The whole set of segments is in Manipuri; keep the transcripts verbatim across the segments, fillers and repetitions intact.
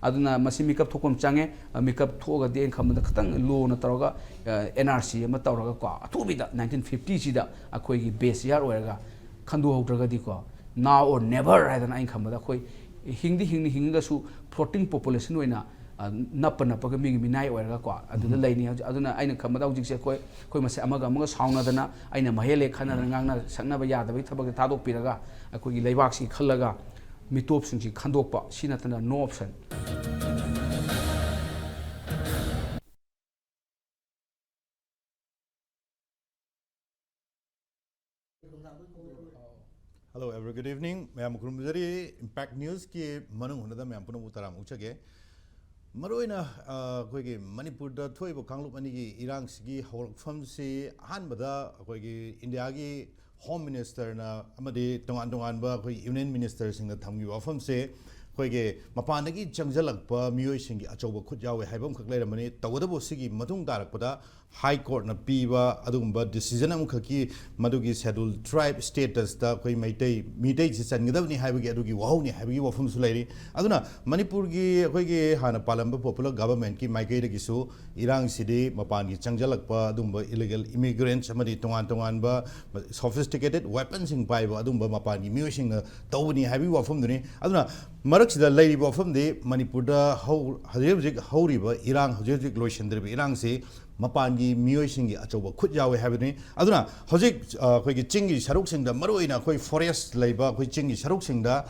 ꯑꯗꯨꯅ ꯃꯁꯤ ꯃꯤꯀꯞ ꯊꯣꯛꯄ ꯑꯃ ꯆꯪꯉꯦ꯫ ꯑ, ꯃꯤꯀꯞ ꯊꯣꯛꯑꯒꯗꯤ ꯑꯩꯅ ꯈꯟꯕꯗ ꯈꯤꯇꯪ ꯂꯣꯅ ꯇꯧꯔꯒ, ꯑ, ꯑꯦꯟ ꯑꯥꯔ ꯁꯤ ꯑꯃ ꯇꯧꯔꯒꯀꯣ, ꯑꯊꯨꯕꯤꯗ ꯅꯥꯏꯟꯇꯤꯟ ꯐꯤꯐꯇꯤꯁꯤꯗ ꯑꯩꯈꯣꯏꯒꯤ ꯕꯦꯁ ꯌꯥꯔ ꯑꯣꯏꯔꯒ ꯈꯟꯗꯣꯛꯍꯧꯗ꯭ꯔꯒꯗꯤꯀꯣ, now or never ꯍꯥꯏꯗꯅ ꯑꯩꯅ ꯈꯟꯕꯗ ꯑꯩꯈꯣꯏ ꯍꯤꯡꯗꯤ ꯍꯤꯡꯅꯤ, ꯍꯤꯡꯉꯒꯁꯨ floating population ꯑꯣꯏꯅ, ꯑ, ꯅꯞꯄ ꯅꯞꯄꯒ ꯃꯤꯒꯤ ꯃꯤꯅꯥꯏ ꯑꯣꯏꯔꯒꯀꯣ ꯑꯗꯨꯗ ꯎꯝ꯫ ꯂꯩꯅꯤ꯫ ꯍꯧꯖꯤꯛ, ꯑꯗꯨꯅ ꯑꯩꯅ ꯈꯟꯕꯗ ꯍꯧꯖꯤꯛꯁꯦ ꯑꯩꯈꯣꯏ, ꯑꯩꯈꯣꯏ ꯃꯁꯦ ꯑꯃꯒ ꯑꯃꯒ ꯁꯥꯎꯅꯗꯅ, ꯑꯩꯅ ꯃꯍꯦꯜꯂꯦ ꯈꯟꯅꯗꯅ ꯎꯝ꯫ ꯉꯥꯡꯅ ꯁꯛꯅꯕ ꯌꯥꯗꯕꯒꯤ ꯊꯕꯛꯇ ꯊꯥꯗꯣꯛꯄꯤꯔꯒ ꯑꯩꯈꯣꯏꯒꯤ ꯂꯩꯕꯥꯛꯁꯤ ꯈꯜꯂꯒ ꯃꯤꯇꯣꯞꯁꯤꯡꯁꯤ ꯈꯟꯗꯣꯛꯄ, ꯁꯤ ꯅꯠꯇꯅ no option꯫ Hello, everyone. Good evening. ꯃꯌꯥꯝ ꯈꯨꯔꯨꯝꯖꯔꯤ꯫ Impact Newsꯀꯤ ꯃꯅꯨꯡ ꯍꯨꯠꯅꯗ ꯃꯌꯥꯝ ꯄꯨꯝꯅꯃꯛꯄꯨ ꯇꯔꯥꯝꯅ ꯑꯣꯛꯆꯒꯦ꯫ ꯃꯔꯨꯑꯣꯏꯅ, ꯑ, ꯑꯩꯈꯣꯏꯒꯤ ꯃꯅꯤꯄꯨꯔꯗ ꯊꯣꯛꯏꯕ ꯀꯥꯡꯂꯨꯞ ꯑꯅꯤꯒꯤ ꯏꯔꯥꯡꯁꯤꯒꯤ ꯍꯧꯔꯛꯐꯝꯁꯤ ꯑꯍꯥꯟꯕꯗ ꯑꯩꯈꯣꯏꯒꯤ ꯏꯟꯗꯤꯌꯥꯒꯤ ꯍꯣꯝ ꯃꯤꯅꯤꯁꯇꯔꯅ ꯑꯃꯗꯤ ꯇꯣꯉꯥꯟ ꯇꯣꯉꯥꯟꯕ ꯑꯩꯈꯣꯏ ꯌꯨꯅꯤꯌꯟ ꯃꯤꯅꯤꯁꯇꯔꯁꯤꯡꯅ ꯊꯝꯈꯤꯕ ꯋꯥꯐꯝꯁꯦ, ꯑꯩꯈꯣꯏꯒꯤ ꯃꯄꯥꯟꯗꯒꯤ ꯆꯪꯁꯤꯜꯂꯛꯄ ꯃꯤꯑꯣꯏꯁꯤꯡꯒꯤ ꯑꯆꯧꯕ ꯈꯨꯠ ꯌꯥꯎꯋꯦ ꯍꯥꯏꯕ ꯑꯃꯈꯛ ꯂꯩꯔꯝꯕꯅꯤ꯫ ꯇꯧꯕꯇꯕꯨ ꯁꯤꯒꯤ ꯃꯇꯨꯡ ꯇꯥꯔꯛꯄꯗ ꯍꯥꯏ ꯀꯣꯔꯠꯅ ꯄꯤꯕ ꯑꯗꯨꯒꯨꯝꯕ decision ꯑꯃꯈꯛꯀꯤ ꯃꯗꯨꯒꯤ Scheduled Tribe statusꯇ ꯑꯩꯈꯣꯏ ꯃꯩꯇꯩ, ꯃꯤꯇꯩꯁꯤ ꯆꯟꯒꯗꯕꯅꯤ ꯍꯥꯏꯕꯒꯤ ꯑꯗꯨꯒꯤ ꯋꯥꯍꯧꯅꯤ ꯍꯥꯏꯕꯒꯤ ꯋꯥꯐꯝꯁꯨ ꯂꯩꯔꯤ꯫ ꯑꯗꯨꯅ ꯃꯅꯤꯄꯨꯔꯒꯤ ꯑꯩꯈꯣꯏꯒꯤ ꯍꯥꯟꯅ ꯄꯥꯜꯂꯝꯕ popular governmentꯀꯤ ꯃꯥꯏꯀꯩꯗꯒꯤꯁꯨ ꯏꯔꯥꯡꯁꯤꯗꯤ ꯃꯄꯥꯟꯒꯤ ꯆꯪꯁꯤꯜꯂꯛꯄ ꯑꯗꯨꯒꯨꯝꯕ illegal immigrants ꯑꯃꯗꯤ ꯇꯣꯉꯥꯟ ꯇꯣꯉꯥꯟꯕ sophisticated weaponꯁꯤꯡ ꯄꯥꯏꯕ ꯑꯗꯨꯒꯨꯝꯕ ꯃꯄꯥꯟꯒꯤ ꯃꯤꯑꯣꯏꯁꯤꯡꯅ ꯇꯧꯕꯅꯤ ꯍꯥꯏꯕꯒꯤ ꯋꯥꯐꯝꯗꯨꯅꯤ꯫ ꯑꯗꯨꯅ ꯃꯔꯛꯁꯤꯗ ꯂꯩꯔꯤꯕ ꯋꯥꯐꯝꯗꯤ ꯃꯅꯤꯄꯨꯔꯗ ꯍꯧ-, ꯍꯧꯖꯤꯛ ꯍꯧꯖꯤꯛ ꯍꯧꯔꯤꯕ ꯏꯔꯥꯡ, ꯍꯧꯖꯤꯛ ꯍꯧꯖꯤꯛ ꯂꯣꯏꯁꯤꯟꯗ꯭ꯔꯤꯕ ꯏꯔꯥꯡꯁꯤ ꯃꯄꯥꯟꯒꯤ ꯃꯤꯑꯣꯏꯁꯤꯡꯒꯤ ꯑꯆꯧꯕ ꯈꯨꯠ ꯌꯥꯎꯋꯦ ꯍꯥꯏꯕꯅꯤ꯫ ꯑꯗꯨꯅ ꯍꯧꯖꯤꯛ, ꯑ, ꯑꯩꯈꯣꯏꯒꯤ ꯆꯤꯡꯒꯤ ꯁꯔꯨꯛꯁꯤꯡꯗ, ꯃꯔꯨꯑꯣꯏꯅ ꯑꯩꯈꯣꯏ forest ꯂꯩꯕ ꯑꯩꯈꯣꯏ ꯆꯤꯡꯒꯤ ꯁꯔꯨꯛꯁꯤꯡꯗ,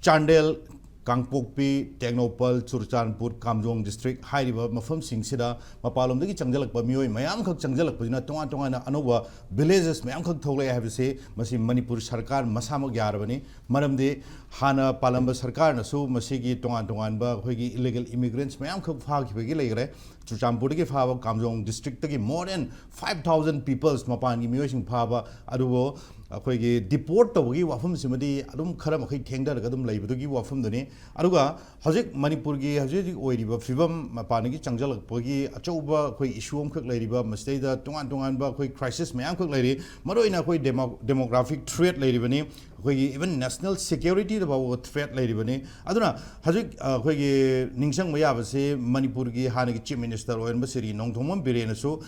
ꯆꯥꯟꯗꯦꯜ, ꯀꯥꯡꯄꯣꯛꯄꯤ, ꯇꯦꯡꯅꯧꯄꯜ, ꯆꯨꯔꯆꯥꯟꯄꯨꯔ, ꯀꯥꯝꯖꯣꯡ district ꯍꯥꯏꯔꯤꯕ ꯃꯐꯝꯁꯤꯡꯁꯤꯗ ꯃꯄꯥꯟꯂꯣꯝꯗꯒꯤ ꯆꯪꯁꯤꯜꯂꯛꯄ ꯃꯤꯑꯣꯏ ꯃꯌꯥꯝꯈꯛ ꯆꯪꯁꯤꯜꯂꯛꯄꯁꯤꯅ ꯇꯣꯉꯥꯟ ꯇꯣꯉꯥꯟꯅ ꯑꯅꯧꯕ villages ꯃꯌꯥꯝꯈꯛ ꯊꯣꯛꯂꯛꯑꯦ ꯍꯥꯏꯕꯁꯤ ꯃꯁꯤ ꯃꯅꯤꯄꯨꯔ ꯁꯔꯀꯥꯔ ꯃꯁꯥꯃꯛ ꯌꯥꯔꯕꯅꯤ꯫ ꯃꯔꯝꯗꯤ ꯍꯥꯟꯅ ꯄꯥꯜꯂꯝꯕ ꯁꯔꯀꯥꯔꯅꯁꯨ ꯃꯁꯤꯒꯤ ꯇꯣꯉꯥꯟ ꯇꯣꯉꯥꯟꯕ ꯑꯩꯈꯣꯏꯒꯤ illegal immigrants ꯃꯌꯥꯝꯈꯛ ꯐꯥꯈꯤꯕꯒꯤ ꯂꯩꯈ꯭ꯔꯦ꯫ ꯆꯨꯔꯆꯥꯟꯄꯨꯔꯗꯒꯤ ꯐꯥꯕ, ꯀꯥꯝꯖꯣꯡ districtꯇꯒꯤ more than five thousand peoples, ꯃꯄꯥꯟꯒꯤ ꯃꯤꯑꯣꯏꯁꯤꯡ ꯐꯥꯕ, ꯑꯗꯨꯕꯨ ꯑꯩꯈꯣꯏꯒꯤ deport ꯇꯧꯕꯒꯤ ꯋꯥꯐꯝꯁꯤꯃꯗꯤ ꯑꯗꯨꯝ ꯈꯔ ꯃꯈꯩ ꯊꯦꯡꯊꯔꯒ ꯑꯗꯨꯝ ꯂꯩꯕꯗꯨꯒꯤ ꯋꯥꯐꯝꯗꯨꯅꯤ꯫ ꯑꯗꯨꯒ ꯍꯧꯖꯤꯛ ꯃꯅꯤꯄꯨꯔꯒꯤ ꯍꯧꯖꯤꯛ ꯍꯧꯖꯤꯛ ꯑꯣꯏꯔꯤꯕ ꯐꯤꯕꯝ, ꯃꯄꯥꯟꯗꯒꯤ ꯆꯪꯁꯤꯜꯂꯛꯄꯒꯤ ꯑꯆꯧꯕ ꯑꯩꯈꯣꯏ issue ꯑꯃꯈꯛ ꯂꯩꯔꯤꯕ, ꯃꯁꯤꯗꯩꯗ ꯇꯣꯉꯥꯟ ꯇꯣꯉꯥꯟꯕ ꯑꯩꯈꯣꯏ crisis ꯃꯌꯥꯝꯈꯛ ꯂꯩꯔꯤ꯫ ꯃꯔꯨꯑꯣꯏꯅ ꯑꯩꯈꯣꯏ demo-, demographic threat ꯂꯩꯔꯤꯕꯅꯤ, ꯑꯩꯈꯣꯏꯒꯤ even national security ꯗ ꯐꯥꯎꯕ threat ꯂꯩꯔꯤꯕꯅꯤ꯫ ꯑꯗꯨꯅ ꯍꯧꯖꯤꯛ, ꯑ, ꯑꯩꯈꯣꯏꯒꯤ ꯅꯤꯡꯁꯤꯡꯕ ꯌꯥꯕꯁꯤ, ꯃꯅꯤꯄꯨꯔꯒꯤ ꯍꯥꯟꯅꯒꯤ Chief Minister ꯑꯣꯏꯔꯝꯕ ꯁ꯭ꯔꯤ ꯅꯣꯡꯊꯣꯝꯕꯝ ꯕꯤꯔꯦꯟꯅꯁꯨ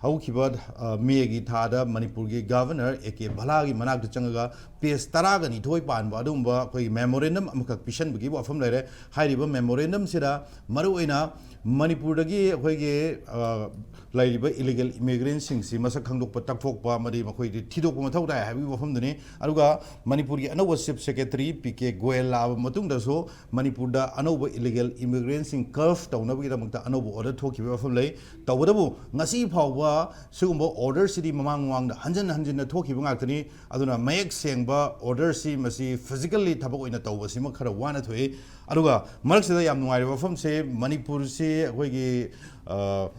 ꯍꯧꯈꯤꯕ, ꯑ, ꯃꯦꯒꯤ ꯊꯥꯗ ꯃꯅꯤꯄꯨꯔꯒꯤ Governor ꯑꯦ ꯀꯦ ꯚꯂꯥꯒꯤ ꯃꯅꯥꯛꯇ ꯆꯪꯉꯒ page ꯇꯔꯥꯒ ꯅꯤꯊꯣꯏ ꯄꯥꯟꯕ ꯑꯗꯨꯒꯨꯝꯕ ꯑꯩꯈꯣꯏꯒꯤ memorandum ꯑꯃꯈꯛ ꯄꯤꯁꯟꯕꯒꯤ ꯋꯥꯐꯝ ꯂꯩꯔꯦ꯫ ꯍꯥꯏꯔꯤꯕ memorandum ꯁꯤꯗ ꯃꯔꯨꯑꯣꯏꯅ ꯃꯅꯤꯄꯨꯔꯗꯒꯤ ꯑꯩꯈꯣꯏꯒꯤ, ꯑ, ꯂꯩꯔꯤꯕ illegal immigrant ꯁꯤꯡꯁꯤ ꯃꯁꯛ ꯈꯪꯗꯣꯛꯄ, ꯇꯛꯊꯣꯛꯄ ꯑꯃꯗꯤ ꯃꯈꯣꯏꯗꯤ ꯊꯤꯗꯣꯛꯄ ꯃꯊꯧ ꯇꯥꯏ ꯍꯥꯏꯕꯒꯤ ꯋꯥꯐꯝꯗꯨꯅꯤ꯫ ꯑꯗꯨꯒ ꯃꯅꯤꯄꯨꯔꯒꯤ ꯑꯅꯧꯕ Chief Secretary P K Goyal ꯂꯥꯛꯑꯕ ꯃꯇꯨꯡꯗꯁꯨ ꯃꯅꯤꯄꯨꯔꯗ ꯑꯅꯧꯕ illegal immigrant ꯁꯤꯡ curb ꯇꯧꯅꯕꯒꯤꯗꯃꯛꯇ ꯑꯅꯧꯕ order ꯊꯣꯛꯈꯤꯕꯒꯤ ꯋꯥꯐꯝ ꯂꯩ꯫ ꯇꯧꯕꯇꯕꯨ ꯉꯁꯤ ꯐꯥꯎꯕ ꯁꯤꯒꯨꯝꯕ order ꯁꯤꯗꯤ ꯃꯃꯥꯡ ꯃꯃꯥꯡꯗ ꯍꯟꯖꯤꯟ ꯍꯟꯖꯤꯟꯅ ꯊꯣꯛꯈꯤꯕ ꯉꯥꯛꯇꯅꯤ꯫ ꯑꯗꯨꯅ ꯃꯌꯦꯛ ꯁꯦꯡꯕ order ꯁꯤ ꯃꯁꯤ physically ꯊꯕꯛ ꯑꯣꯏꯅ ꯇꯧꯕꯁꯤꯃ ꯈꯔ ꯋꯥꯅ ꯊꯣꯛꯏ꯫ ꯑꯗꯨꯒ ꯃꯔꯛꯁꯤꯗ ꯌꯥꯝ ꯅꯨꯡꯉꯥꯏꯔꯤꯕ ꯋꯥꯐꯝꯁꯦ, ꯃꯅꯤꯄꯨꯔꯁꯤ ꯑꯩꯈꯣꯏꯒꯤ, ꯑ,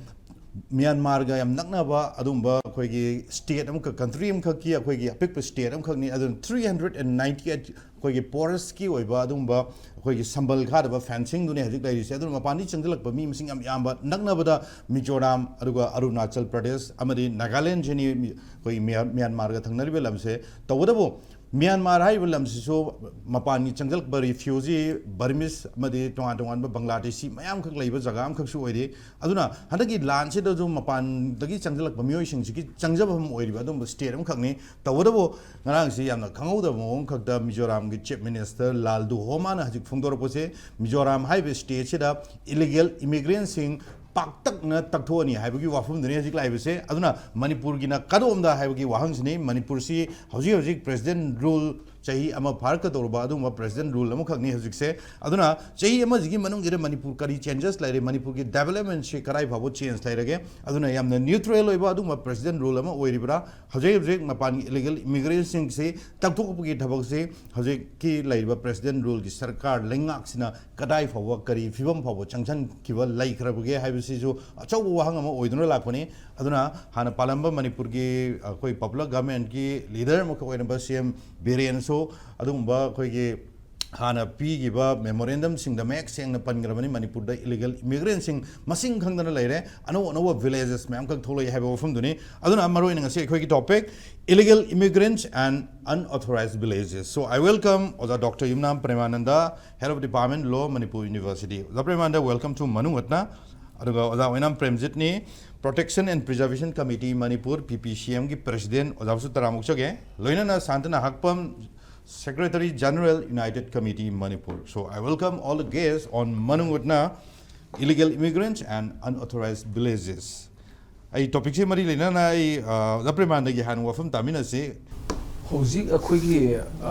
ꯃ꯭ꯌꯥꯟꯃꯥꯔꯒ ꯌꯥꯝ ꯅꯛꯅꯕ ꯑꯗꯨꯒꯨꯝꯕ ꯑꯩꯈꯣꯏꯒꯤ state ꯑꯃꯈꯛ, country ꯑꯃꯈꯛꯀꯤ ꯑꯩꯈꯣꯏꯒꯤ ꯑꯄꯤꯛꯄ state ꯑꯃꯈꯛꯅꯤ꯫ ꯑꯗꯨꯅ three hundred and ninety eight ꯑꯩꯈꯣꯏꯒꯤ forest ꯀꯤ ꯑꯣꯏꯕ ꯑꯗꯨꯒꯨꯝꯕ ꯑꯩꯈꯣꯏꯒꯤ ꯁꯝꯕꯜ ꯈꯥꯗꯕ fencing ꯗꯨꯅꯤ ꯍꯧꯖꯤꯛ ꯂꯩꯔꯤꯁꯦ꯫ ꯑꯗꯨꯅ ꯃꯄꯥꯟꯗꯒꯤ ꯆꯪꯁꯤꯜꯂꯛꯄ ꯃꯤ ꯃꯁꯤꯡ ꯌꯥꯝ ꯌꯥꯝꯕ, ꯅꯛꯅꯕꯗ ꯃꯤꯖꯣꯔꯥꯝ, ꯑꯗꯨꯒ ꯑꯔꯨꯅꯥꯆꯜ ꯄ꯭ꯔꯗꯦꯁ ꯑꯃꯗꯤ ꯅꯥꯒꯥꯂꯦꯟꯁꯤꯅꯤ, ꯃꯤ-, ꯑꯩꯈꯣꯏ ꯃ꯭ꯌꯥ-, ꯃ꯭ꯌꯥꯟꯃꯥꯔꯒ ꯊꯪꯅꯔꯤꯕ ꯂꯝꯁꯦ꯫ ꯇꯧꯕꯇꯕꯨ ꯃ꯭ꯌꯥꯟꯃꯥꯔ ꯍꯥꯏꯔꯤꯕ ꯂꯝꯁꯤꯁꯨ ꯃꯄꯥꯟꯒꯤ ꯆꯪꯁꯤꯜꯂꯛꯄ refugee, Burmese ꯑꯃꯗꯤ ꯇꯣꯉꯥꯟ ꯇꯣꯉꯥꯟꯕ ꯕꯪꯒ꯭ꯂꯥꯗꯦꯁꯤ ꯃꯌꯥꯝꯈꯛ ꯂꯩꯕ ꯖꯒꯥ ꯑꯃꯈꯛꯁꯨ ꯑꯣꯏꯔꯤ꯫ ꯑꯗꯨꯅ ꯍꯟꯗꯛꯀꯤ ꯂꯥꯟꯁꯤꯗꯁꯨ ꯃꯄꯥꯟꯗꯒꯤ ꯆꯪꯁꯤꯜꯂꯛꯄ ꯃꯤꯑꯣꯏꯁꯤꯡꯁꯤꯒꯤ ꯆꯪꯖꯐꯝ ꯑꯣꯏꯔꯤꯕ ꯑꯗꯨꯒꯨꯝꯕ state ꯑꯃꯈꯛꯅꯤ꯫ ꯇꯧꯕꯇꯕꯨ ꯉꯔꯥꯡꯁꯤ ꯌꯥꯝꯅ ꯈꯪꯍꯧꯗꯕ ꯃꯑꯣꯡ ꯈꯛꯇ ꯃꯤꯖꯣꯔꯥꯝꯒꯤ Chief Minister ꯂꯥꯜꯗꯨꯍꯣꯃꯥꯅ ꯍꯧꯖꯤꯛ ꯐꯣꯡꯗꯣꯔꯛꯄꯁꯦ, ꯃꯤꯖꯣꯔꯥꯝ ꯍꯥꯏꯔꯤꯕ state ꯁꯤꯗ illegal immigrant ꯁꯤꯡ ꯄꯥꯛꯇꯛꯅ ꯇꯛꯊꯣꯛꯑꯅꯤ ꯍꯥꯏꯕꯒꯤ ꯋꯥꯐꯝꯗꯨꯅꯤ ꯍꯧꯖꯤꯛ ꯂꯥꯛꯏꯕꯁꯦ꯫ ꯑꯗꯨꯅ ꯃꯅꯤꯄꯨꯔꯒꯤꯅ ꯀꯗꯣꯝꯗ ꯍꯥꯏꯕꯒꯤ ꯋꯥꯍꯪꯁꯤꯅꯤ꯫ ꯃꯅꯤꯄꯨꯔꯁꯤ ꯍꯧꯖꯤꯛ ꯍꯧꯖꯤꯛ President Rule ꯆꯍꯤ ꯑꯃ ꯐꯥꯔꯛꯀꯗꯧꯔꯕ ꯑꯗꯨꯒꯨꯝꯕ ꯄ꯭ꯔꯦꯁꯤꯗꯦꯟ ꯔꯨꯜ ꯑꯃꯈꯛꯅꯤ ꯍꯧꯖꯤꯛꯁꯦ꯫ ꯑꯗꯨꯅ ꯆꯍꯤ ꯑꯃꯁꯤꯒꯤ ꯃꯅꯨꯡꯁꯤꯗ ꯃꯅꯤꯄꯨꯔ ꯀꯔꯤ ꯆꯦꯟꯖꯦꯁ ꯂꯩꯔꯦ, ꯃꯅꯤꯄꯨꯔꯒꯤ ꯗꯦꯕꯂꯞꯃꯦꯟꯁꯤ ꯀꯗꯥꯏ ꯐꯥꯎꯕ ꯆꯦꯟꯖ ꯂꯩꯔꯒꯦ, ꯑꯗꯨꯅ ꯌꯥꯝꯅ ꯅ꯭ꯌꯨꯇ꯭ꯔꯦꯜ ꯑꯣꯏꯕ ꯑꯗꯨꯒꯨꯝꯕ ꯄ꯭ꯔꯦꯁꯤꯗꯦꯟ ꯔꯨꯜ ꯑꯃ ꯑꯣꯏꯔꯤꯕ꯭ꯔꯥ? ꯍꯧꯖꯤꯛ ꯍꯧꯖꯤꯛ ꯃꯄꯥꯟꯒꯤ ꯏꯂꯤꯒꯦꯜ ꯏꯃꯤꯒ꯭ꯔꯦꯟꯁꯤꯡꯁꯤ ꯇꯛꯊꯣꯛꯄꯒꯤ ꯊꯕꯛꯁꯤ ꯍꯧꯖꯤꯛꯀꯤ ꯂꯩꯔꯤꯕ ꯄ꯭ꯔꯦꯁꯤꯗꯦꯟ ꯔꯨꯜꯒꯤ ꯁꯔꯀꯥꯔ ꯂꯩꯉꯥꯛꯁꯤꯅ ꯀꯗꯥꯏ ꯐꯥꯎꯕ ꯀꯔꯤ ꯐꯤꯕꯝ ꯐꯥꯎꯕ ꯆꯪꯁꯤꯟꯈꯤꯕ ꯂꯩꯈ꯭ꯔꯕꯒꯦ ꯍꯥꯏꯕꯁꯤꯁꯨ ꯑꯆꯧꯕ ꯋꯥꯍꯪ ꯑꯃ ꯑꯣꯏꯗꯨꯅ ꯂꯥꯛꯄꯅꯤ꯫ ꯑꯗꯨꯅ ꯍꯥꯟꯅ ꯄꯥꯜꯂꯝꯕ ꯃꯅꯤꯄꯨꯔꯒꯤ ꯑꯩꯈꯣꯏ ꯄꯣꯄꯨꯂꯔ ꯒꯚꯔꯟꯃꯦꯟꯠꯀꯤ ꯂꯤꯗꯔ ꯑꯃꯈꯛ ꯑꯣꯏꯔꯝꯕ ꯁꯤ ꯑꯦꯝ ꯕꯤꯔꯦꯟꯁꯨ ꯑꯗꯨꯒꯨꯝꯕ ꯑꯩꯈꯣꯏꯒꯤ ꯍꯥꯟꯅ ꯄꯤꯈꯤꯕ ꯃꯦꯃꯣꯔꯦꯟꯗꯝꯁꯤꯡꯗ ꯃꯌꯦꯛ ꯁꯦꯡꯅ ꯄꯟꯈ꯭ꯔꯕꯅꯤ꯫ ꯃꯅꯤꯄꯨꯔꯗ ꯏꯂꯤꯒꯦꯜ ꯏꯃꯤꯒ꯭ꯔꯦꯟꯁꯤꯡ ꯃꯁꯤꯡ ꯈꯪꯗꯅ ꯂꯩꯔꯦ, ꯑꯅꯧ ꯑꯅꯧꯕ ꯚꯤꯂꯦꯖꯦꯁ ꯃꯌꯥꯝꯈꯛ ꯊꯣꯛꯂꯛꯏ ꯍꯥꯏꯕ ꯋꯥꯐꯝꯗꯨꯅꯤ꯫ ꯑꯗꯨꯅ ꯃꯔꯨꯑꯣꯏꯅ ꯉꯁꯤ ꯑꯩꯈꯣꯏꯒꯤ topic, illegal immigrants and unauthorized villages. So I welcome ꯑꯣꯖꯥ ꯗꯣꯛꯇꯔ ꯌꯨꯝꯅꯥꯝ ꯄ꯭ꯔꯦꯃꯥꯅꯟꯗ, Head of Department Law, Manipur University. ꯑꯣꯖꯥ ꯄ꯭ꯔꯦꯃꯥꯅꯟꯗ, welcome to ꯃꯅꯨꯡ ꯍꯨꯠꯅ꯫ ꯑꯗꯨꯒ ꯑꯣꯖꯥ ꯑꯣꯏꯅꯥꯝ ꯄ꯭ꯔꯦꯝꯖꯤꯠꯅꯤ, Protection and Preservation Committee Manipur, P P C M ꯒꯤ ꯄ꯭ꯔꯦꯁꯤꯗꯦꯟ, ꯑꯣꯖꯥꯕꯨꯁꯨ ꯇꯔꯥꯝꯅ ꯑꯣꯛꯆꯒꯦ꯫ ꯂꯣꯏꯅꯅ ꯁꯥꯟꯇꯅ ꯍꯛꯄꯝ, Secretary General, United Committee Manipur. So I welcome all the guests on ꯃꯅꯨꯡ ꯍꯨꯠꯅ, illegal immigrants and unauthorized villages. ꯑꯩ ꯇꯣꯄꯤꯛꯁꯦ ꯃꯔꯤ ꯂꯩꯅꯅ ꯑꯩ, ꯑ, ꯑꯣꯖꯥ ꯄ꯭ꯔꯦꯃꯥꯅꯟꯗꯒꯤ ꯍꯥꯟꯅ ꯋꯥꯐꯝ ꯇꯥꯃꯤꯟꯅꯁꯤ꯫ ꯍꯧꯖꯤꯛ ꯑꯩꯈꯣꯏꯒꯤ,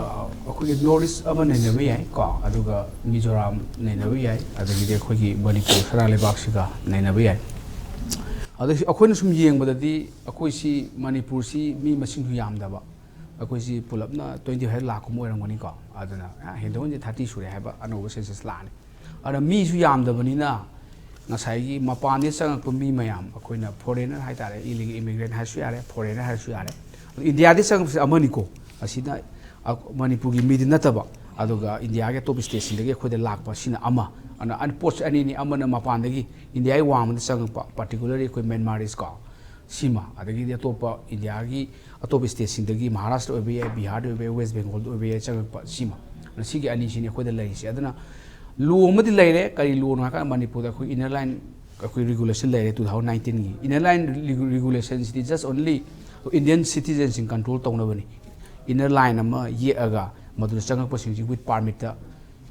ꯑ, ꯑꯩꯈꯣꯏꯒꯤ ꯅꯣꯔꯠ ꯏꯁ ꯑꯃ ꯅꯩꯅꯕ ꯌꯥꯏ ꯀꯣ, ꯑꯗꯨꯒ ꯃꯤꯖꯣꯔꯥꯝ ꯅꯩꯅꯕ ꯌꯥꯏ, ꯑꯗꯒꯤꯗꯤ ꯑꯩꯈꯣꯏꯒꯤ ꯃꯅꯤꯄꯨꯔ ꯁꯅꯥ ꯂꯩꯕꯥꯛꯁꯤꯒ ꯅꯩꯅꯕ ꯌꯥꯏ꯫ ꯑꯗ ꯑꯩꯈꯣꯏꯅ ꯁꯨꯝ ꯌꯦꯡꯕꯗꯗꯤ ꯑꯩꯈꯣꯏꯁꯤ ꯃꯅꯤꯄꯨꯔꯁꯤ ꯃꯤ ꯃꯁꯤꯡꯁꯨ ꯌꯥꯝꯗꯕ, ꯑꯩꯈꯣꯏꯁꯤ ꯄꯨꯂꯞꯅ twenty five ꯂꯥꯛ ꯀꯨꯝꯕ ꯑꯣꯏꯔꯝꯒꯅꯤꯀꯣ꯫ ꯑꯗꯨꯅ, ꯑ, ꯍꯦꯟꯗꯣꯛ ꯍꯦꯟꯖꯤꯟ thirty ꯁꯨꯔꯦ ꯍꯥꯏꯕ ꯑꯅꯧꯕ ꯁꯦꯟꯁꯁ ꯂꯥꯛꯑꯅꯤ꯫ ꯑꯗ ꯃꯤꯁꯨ ꯌꯥꯝꯗꯕꯅꯤꯅ ꯉꯁꯥꯏꯒꯤ ꯃꯄꯥꯟꯗꯒꯤ ꯆꯪꯉꯛꯄ ꯃꯤ ꯃꯌꯥꯝ, ꯑꯩꯈꯣꯏꯅ ꯐꯣꯔꯦꯅꯔ ꯍꯥꯏꯇꯥꯔꯦ, ꯏꯂꯤꯒꯦꯜ ꯏꯃꯤꯒ꯭ꯔꯦꯟ ꯍꯥꯏꯔꯁꯨ ꯌꯥꯔꯦ, ꯐꯣꯔꯦꯅꯔ ꯍꯥꯏꯔꯁꯨ ꯌꯥꯔꯦ꯫ ꯑꯗꯣ ꯏꯟꯗꯤꯌꯥꯗꯒꯤ ꯆꯪꯉꯛꯄꯁꯦ ꯑꯃꯅꯤꯀꯣ, ꯑꯁꯤꯅ, ꯑ, ꯃꯅꯤꯄꯨꯔꯒꯤ ꯃꯤꯗꯤ ꯅꯠꯇꯕ, ꯑꯗꯨꯒ ꯏꯟꯗꯤꯌꯥꯒꯤ ꯑꯇꯣꯞꯄ ꯁ꯭ꯇꯦꯠꯁꯤꯡꯗꯒꯤ ꯑꯩꯈꯣꯏꯗ ꯂꯥꯛꯄ ꯁꯤꯅ ꯑꯃ꯫ ꯑꯗꯨꯅ ꯑꯟ-, ꯄꯣꯠꯁꯦ ꯑꯅꯤꯅꯤ, ꯑꯃꯅ ꯃꯄꯥꯟꯗꯒꯤ ꯏꯟꯗꯤꯌꯥꯒꯤ ꯋꯥꯡꯃꯗ ꯆꯪꯉꯛꯄ, particularly ꯑꯩꯈꯣꯏ ꯃ꯭ꯌꯥꯟꯃꯥꯔꯤꯁ ꯀꯣ, ꯁꯤꯃ, ꯑꯗꯒꯤꯗꯤ ꯑꯇꯣꯞꯄ ꯏꯟꯗꯤꯌꯥꯒꯤ ꯑꯇꯣꯞꯄ ꯁ꯭ꯇꯦꯠꯁꯤꯡꯗꯒꯤ, ꯃꯍꯥꯔꯥꯁꯇ꯭ꯔ ꯑꯣꯏꯕ ꯌꯥꯏ, ꯕꯤꯍꯥꯔꯗ ꯑꯣꯏꯕ ꯌꯥꯏ, ꯋꯦꯁ ꯕꯦꯡꯒꯣꯜꯗ ꯑꯣꯏꯕ ꯌꯥꯏ, ꯆꯪꯉꯛꯄ ꯁꯤꯃ꯫ ꯑꯗꯨꯅ ꯁꯤꯒꯤ ꯑꯅꯤꯁꯤꯅꯤ ꯑꯩꯈꯣꯏꯗ ꯂꯩꯔꯤꯁꯦ꯫ ꯑꯗꯨꯅ ꯂꯣ ꯑꯃꯗꯤ ꯂꯩꯔꯦ꯫ ꯀꯔꯤ ꯂꯣꯅꯣ ꯍꯥꯏꯀꯥꯟꯗ ꯃꯅꯤꯄꯨꯔꯗ ꯑꯩꯈꯣꯏ ꯏꯟꯅꯔ ꯂꯥꯏꯟ ꯑꯩꯈꯣꯏ ꯔꯤꯒꯨꯂꯦꯁꯟ ꯂꯩꯔꯦ two thousand nineteenꯒꯤ꯫ ꯏꯟꯅꯔ ꯂꯥꯏꯟ ꯔꯤꯒꯨꯂꯦꯁꯟꯁꯤꯗꯤ just only Indian citizenꯁꯤꯡ control ꯇꯧꯅꯕꯅꯤ꯫ ꯏꯟꯅꯔ ꯂꯥꯏꯟ ꯑꯃ ꯌꯦꯛꯑꯒ ꯃꯗꯨꯗ ꯆꯪꯉꯛꯄꯁꯤꯡꯁꯤ with permitꯇ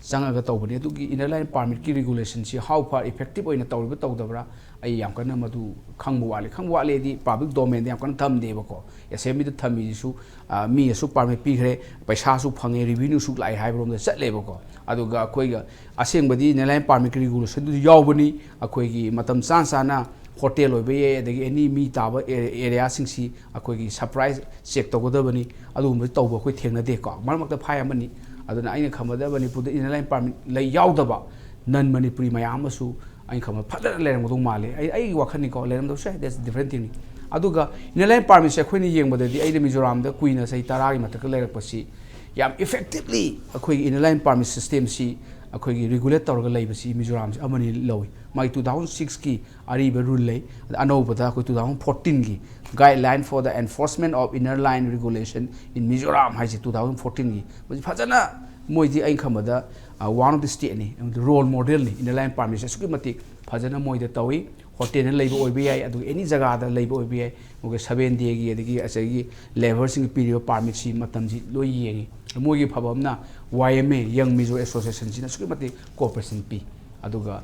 ꯆꯪꯉꯒ ꯇꯧꯕꯅꯤ꯫ ꯑꯗꯨꯒꯤ inner line permitꯀꯤ regulationꯁꯤ how far effective ꯑꯣꯏꯅ ꯇꯧꯔꯤꯕ ꯇꯧꯗꯕ꯭ꯔꯥ, ꯑꯩ ꯌꯥꯝ ꯀꯟꯅ ꯃꯗꯨ ꯈꯪꯕ ꯋꯥꯠꯂꯤ꯫ ꯈꯪꯕ ꯋꯥꯠꯂꯤꯗꯤ public domainꯗ ꯌꯥꯝ ꯀꯟꯅ ꯊꯝꯗꯦꯕꯀꯣ꯫ Assemblyꯗ ꯊꯝꯃꯤꯁꯤꯁꯨ, ꯑ, ꯃꯤ ꯑꯁꯨꯛ permit ꯄꯤꯈ꯭ꯔꯦ, ꯄꯩꯁꯥꯁꯨ ꯐꯪꯉꯦ, revenueꯁꯨ ꯂꯥꯛꯑꯦ ꯍꯥꯏꯕꯔꯣꯝꯗ ꯆꯠꯂꯦꯕꯀꯣ꯫ ꯑꯗꯨꯒ ꯑꯩꯈꯣꯏꯒ ꯑꯁꯦꯡꯕꯗꯤ inner line permitꯀꯤ regulationꯗꯨꯁꯨ ꯌꯥꯎꯕꯅꯤ꯫ ꯑꯩꯈꯣꯏꯒꯤ ꯃꯇꯝ ꯆꯥ ꯆꯥꯅ hotel ꯑꯣꯏꯕ ꯌꯥꯏ, ꯑꯗꯒꯤ any ꯃꯤ ꯇꯥꯕ ꯑꯦ-, areaꯁꯤꯡꯁꯤ ꯑꯩꯈꯣꯏꯒꯤ surprise check ꯇꯧꯒꯗꯕꯅꯤ꯫ ꯑꯗꯨꯒꯨꯝꯕ ꯇꯧꯕ ꯑꯩꯈꯣꯏ ꯊꯦꯡꯅꯗꯦꯀꯣ꯫ ꯃꯔꯛ ꯃꯔꯛꯇ ꯐꯥꯏ ꯑꯃꯅꯤ꯫ ꯑꯗꯨꯅ ꯑꯩꯅ ꯈꯟꯕꯗ ꯃꯅꯤꯄꯨꯔꯗ inner line permit ꯂꯩ ꯌꯥꯎꯗꯕ non Manipuri ꯃꯌꯥꯝ ꯑꯃꯁꯨ ꯑꯩꯅ ꯈꯟꯕꯗ ꯐꯖꯅ ꯂꯩꯔꯝꯒꯗꯧ ꯃꯥꯜꯂꯦ꯫ ꯑꯩ, ꯑꯩꯒꯤ ꯋꯥꯈꯜꯅꯤꯀꯣ, ꯂꯩꯔꯝꯗꯕꯁꯨ ꯌꯥꯏ, that's different thingꯅꯤ꯫ ꯑꯗꯨꯒ inner line permitꯁꯦ ꯑꯩꯈꯣꯏꯅ ꯌꯦꯡꯕꯗꯗꯤ, ꯑꯩꯅ ꯃꯤꯖꯣꯔꯥꯝꯗ ꯀꯨꯏꯅ ꯆꯍꯤ ꯇꯔꯥꯒꯤ ꯃꯊꯛꯇ ꯂꯩꯔꯛꯄꯁꯤ, ꯌꯥꯝ effectively ꯑꯩꯈꯣꯏꯒꯤ inner line permit systemꯁꯤ ꯑꯩꯈꯣꯏꯒꯤ regulate ꯇꯧꯔꯒ ꯂꯩꯕꯁꯤ ꯃꯤꯖꯣꯔꯥꯝꯁꯤ ꯑꯃꯅꯤ ꯂꯧꯏ꯫ ꯃꯥꯒꯤ two thousand sixꯀꯤ ꯑꯔꯤꯕ rule ꯂꯩ꯫ ꯑꯗ ꯑꯅꯧꯕꯗ ꯑꯩꯈꯣꯏ two thousand fourteenꯒꯤ Guideline for the Enforcement of Inner Line Regulation in Mizoram ꯍꯥꯏꯁꯦ two thousand fourteenꯒꯤ꯫ ꯃꯁꯤ ꯐꯖꯅ ꯃꯣꯏꯗꯤ ꯑꯩꯅ ꯈꯟꯕꯗ, ꯑ, one of the stateꯅꯤ, ꯑꯃꯗꯤ role modelꯅꯤ꯫ Inner line permitꯁꯦ ꯑꯁꯨꯛꯀꯤ ꯃꯇꯤꯛ ꯐꯖꯅ ꯃꯣꯏꯗ ꯇꯧꯏ꯫ Hotelꯅ ꯂꯩꯕ ꯑꯣꯏꯕ ꯌꯥꯏ, ꯑꯗꯨꯒ any ꯖꯒꯥꯗ ꯂꯩꯕ ꯑꯣꯏꯕ ꯌꯥꯏ꯫ ꯃꯣꯏꯒꯤ seven dayꯒꯤ, ꯑꯗꯒꯤ ꯉꯁꯥꯏꯒꯤ labourꯁꯤꯡꯒꯤ ꯄꯤꯔꯤꯕ permitꯁꯤ ꯃꯇꯝꯁꯤ ꯂꯣꯏ ꯌꯦꯡꯉꯤ꯫ ꯃꯣꯏꯒꯤ ꯐꯕ ꯑꯃꯅ Y M A, Young Mizo Associationꯁꯤꯅ ꯑꯁꯨꯛꯀꯤ ꯃꯇꯤꯛ cooperation ꯄꯤ꯫ ꯑꯗꯨꯒ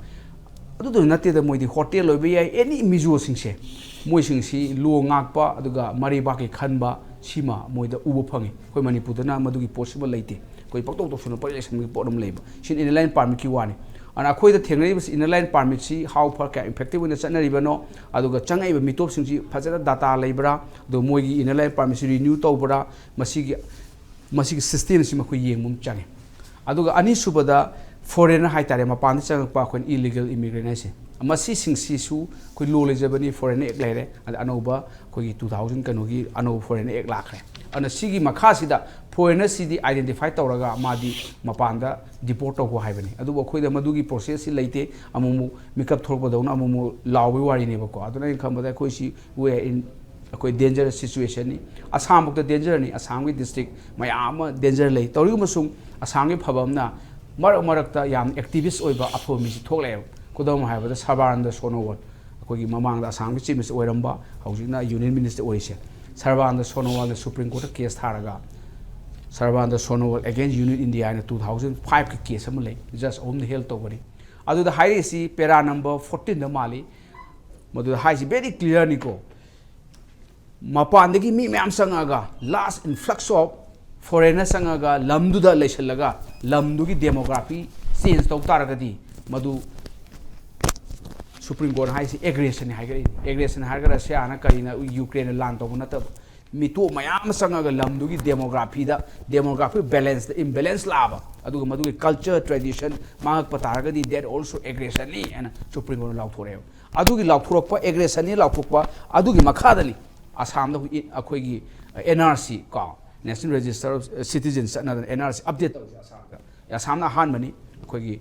ꯑꯗꯨꯗ ꯅꯠꯇꯦꯗ, ꯃꯣꯏꯗꯤ hotel ꯑꯣꯏꯕ ꯌꯥꯏ, any ꯃꯤꯖꯣꯁꯤꯡꯁꯦ, ꯃꯣꯏꯁꯤꯡꯁꯤ law ꯉꯥꯛꯄ, ꯑꯗꯨꯒ ꯃꯔꯩꯕꯥꯛꯀꯤ ꯈꯟꯕ, ꯁꯤꯃ ꯃꯣꯏꯗ ꯎꯕ ꯐꯪꯉꯤ꯫ ꯑꯩꯈꯣꯏ ꯃꯅꯤꯄꯨꯔꯗꯅ ꯃꯗꯨꯒꯤ ꯄꯣꯠꯁꯤꯃ ꯂꯩꯇꯦ꯫ ꯑꯩꯈꯣꯏ ꯄꯪꯇꯧ ꯇꯧꯁꯟꯅ ꯄꯪꯂꯩ ꯂꯩꯁꯟꯕꯒꯤ ꯄꯣꯠ ꯑꯃ ꯂꯩꯕ꯫ ꯁꯤꯅ inner line permitꯀꯤ ꯋꯥꯅꯤ꯫ ꯑꯗꯨꯅ ꯑꯩꯈꯣꯏꯗ ꯊꯦꯡꯅꯔꯤꯕꯁꯤ inner line permitꯁꯤ how far, ꯀꯌꯥ effective ꯑꯣꯏꯅ ꯆꯠꯅꯔꯤꯕꯅꯣ, ꯑꯗꯨꯒ ꯆꯪꯉꯛꯏꯕ ꯃꯤꯇꯣꯞꯁꯤꯡꯁꯤ ꯐꯖꯅ data ꯂꯩꯕ꯭ꯔꯥ, ꯑꯗꯨꯒ ꯃꯣꯏꯒꯤ inner line permitꯁꯤ renew ꯇꯧꯕ꯭ꯔꯥ, ꯃꯁꯤꯒꯤ ꯃꯁꯤꯒꯤ systemꯁꯤ ꯃꯈꯣꯏ ꯌꯦꯡꯕ ꯑꯃ ꯆꯪꯉꯤ꯫ ꯑꯗꯨꯒ ꯑꯅꯤꯁꯨꯕꯗ foreigner ꯍꯥꯏꯇꯥꯔꯦ, ꯃꯄꯥꯟꯗ ꯆꯪꯉꯛꯄ ꯑꯩꯈꯣꯏꯅ illegal immigrant ꯍꯥꯏꯁꯦ, ꯃꯁꯤꯁꯤꯡꯁꯤꯁꯨ ꯑꯩꯈꯣꯏ law ꯂꯩꯖꯕꯅꯤ, Foreigner Act ꯂꯩꯔꯦ, ꯑꯗ ꯑꯅꯧꯕ ꯑꯩꯈꯣꯏꯒꯤ two thousand ꯀꯩꯅꯣꯒꯤ ꯑꯅꯧꯕ Foreigner Act ꯂꯥꯛꯈ꯭ꯔꯦ꯫ ꯑꯗꯨꯅ ꯁꯤꯒꯤ ꯃꯈꯥꯁꯤꯗ foreignerꯁꯤꯗꯤ identify ꯇꯧꯔꯒ ꯃꯥꯗꯤ ꯃꯄꯥꯟꯗ deport ꯇꯧꯈꯣ ꯍꯥꯏꯕꯅꯤ꯫ ꯑꯗꯨꯕꯨ ꯑꯩꯈꯣꯏꯗ ꯃꯗꯨꯒꯤ processꯁꯤ ꯂꯩꯇꯦ, ꯑꯃꯨꯛ ꯑꯃꯨꯛ ꯃꯤꯀꯞ ꯊꯣꯛꯂꯛꯄꯗꯧꯅ ꯑꯃꯨꯛ ꯑꯃꯨꯛ ꯂꯥꯎꯕꯒꯤ ꯋꯥꯔꯤꯅꯦꯕꯀꯣ꯫ ꯑꯗꯨꯅ ꯑꯩꯅ ꯈꯟꯕꯗ ꯑꯩꯈꯣꯏꯁꯤ we are in ꯑꯩꯈꯣꯏ dangerous situationꯅꯤ꯫ ꯑꯁꯥꯝꯐꯥꯎꯗ dangerꯅꯤ, ꯑꯁꯥꯝꯒꯤ district ꯃꯌꯥꯝ ꯑꯃ danger ꯂꯩ꯫ ꯇꯧꯔꯤꯒꯨꯝꯕꯁꯨꯡ ꯑꯁꯥꯝꯒꯤ ꯐꯕ ꯑꯃꯅ ꯃꯔꯛ ꯃꯔꯛꯇ ꯌꯥꯝ activist ꯑꯣꯏꯕ ꯑꯐꯕ ꯃꯤꯁꯤ ꯊꯣꯛꯂꯛꯑꯦꯕ꯫ ꯈꯨꯗꯝ ꯑꯣꯏꯅ ꯍꯥꯏꯔꯕꯗ ꯁꯔꯕꯥꯅꯟꯗ ꯁꯣꯅꯣꯋꯥꯜ, ꯑꯩꯈꯣꯏꯒꯤ ꯃꯃꯥꯡꯗ ꯑꯁꯥꯝꯒꯤ chief minister ꯑꯣꯏꯔꯝꯕ, ꯍꯧꯖꯤꯛꯅ union minister ꯑꯣꯏꯔꯤꯁꯦ꯫ ꯁꯔꯕꯥꯅꯟꯗ ꯁꯣꯅꯣꯋꯥꯜꯅ Supreme Courtꯇ case ꯊꯥꯔꯒ Sarbananda Sonowal against Union India ꯍꯥꯏꯅ two thousand five ꯀꯤ case ꯑꯃ ꯂꯩ, judge ꯑꯍꯨꯝꯅ ꯍꯦꯜ ꯇꯧꯕꯅꯤ꯫ ꯑꯗꯨꯗ ꯍꯥꯏꯔꯛꯏꯁꯤ para number fourteen ꯗ ꯃꯥꯜꯂꯤ꯫ ꯃꯗꯨꯗ ꯍꯥꯏꯁꯤ very clear ꯅꯤꯀꯣ, ꯃꯄꯥꯟꯗꯒꯤ ꯃꯤ ꯃꯌꯥꯝ ꯆꯪꯉꯛꯑꯒ, large influx of foreigner ꯆꯪꯉꯒ ꯂꯝꯗꯨꯗ ꯂꯩꯁꯜꯂꯒ ꯂꯝꯗꯨꯒꯤ demography change ꯇꯧ ꯇꯥꯔꯒꯗꯤ, ꯃꯗꯨ Supreme Court ꯍꯥꯏꯁꯤ aggression ꯅꯤ ꯍꯥꯏꯒꯠꯂꯛꯏꯅꯤ꯫ Aggression ꯍꯥꯏꯔꯒ ꯔꯁꯤꯌꯥꯅ ꯀꯔꯤꯅ ꯌꯨꯀ꯭ꯔꯦꯟꯗ ꯂꯥꯟ ꯇꯧꯕ ꯅꯠꯇꯕ, ꯃꯤꯇꯣꯞ ꯃꯌꯥꯝ ꯑꯃ ꯆꯪꯉꯒ ꯂꯝꯗꯨꯒꯤ demography ꯗ, demographic balance ꯇ imbalance ꯂꯥꯛꯑꯕ, ꯑꯗꯨꯒ ꯃꯗꯨꯒꯤ culture, tradition ꯃꯥꯡꯉꯛꯄ ꯇꯥꯔꯒꯗꯤ that also aggression ꯅꯤ ꯍꯥꯏꯅ Supreme Court ꯅ ꯂꯥꯎꯊꯣꯔꯛꯑꯦꯕ꯫ ꯑꯗꯨꯒꯤ ꯂꯥꯎꯊꯣꯔꯛꯄ, aggression ꯅꯤ ꯂꯥꯎꯊꯣꯛꯄ, ꯑꯗꯨꯒꯤ ꯃꯈꯥꯗꯅꯤ ꯑꯁꯥꯝꯗ ꯍꯧꯖꯤꯛ ꯑꯩꯈꯣꯏꯒꯤ N R C ꯀꯣ, National Register of Citizens ꯆꯠꯅꯗꯅ N R C update ꯇꯧꯔꯤꯁꯦ ꯑꯁꯥꯝꯗ꯫ ꯑꯁꯥꯝꯅ ꯑꯍꯥꯟꯕꯅꯤ ꯑꯩꯈꯣꯏꯒꯤ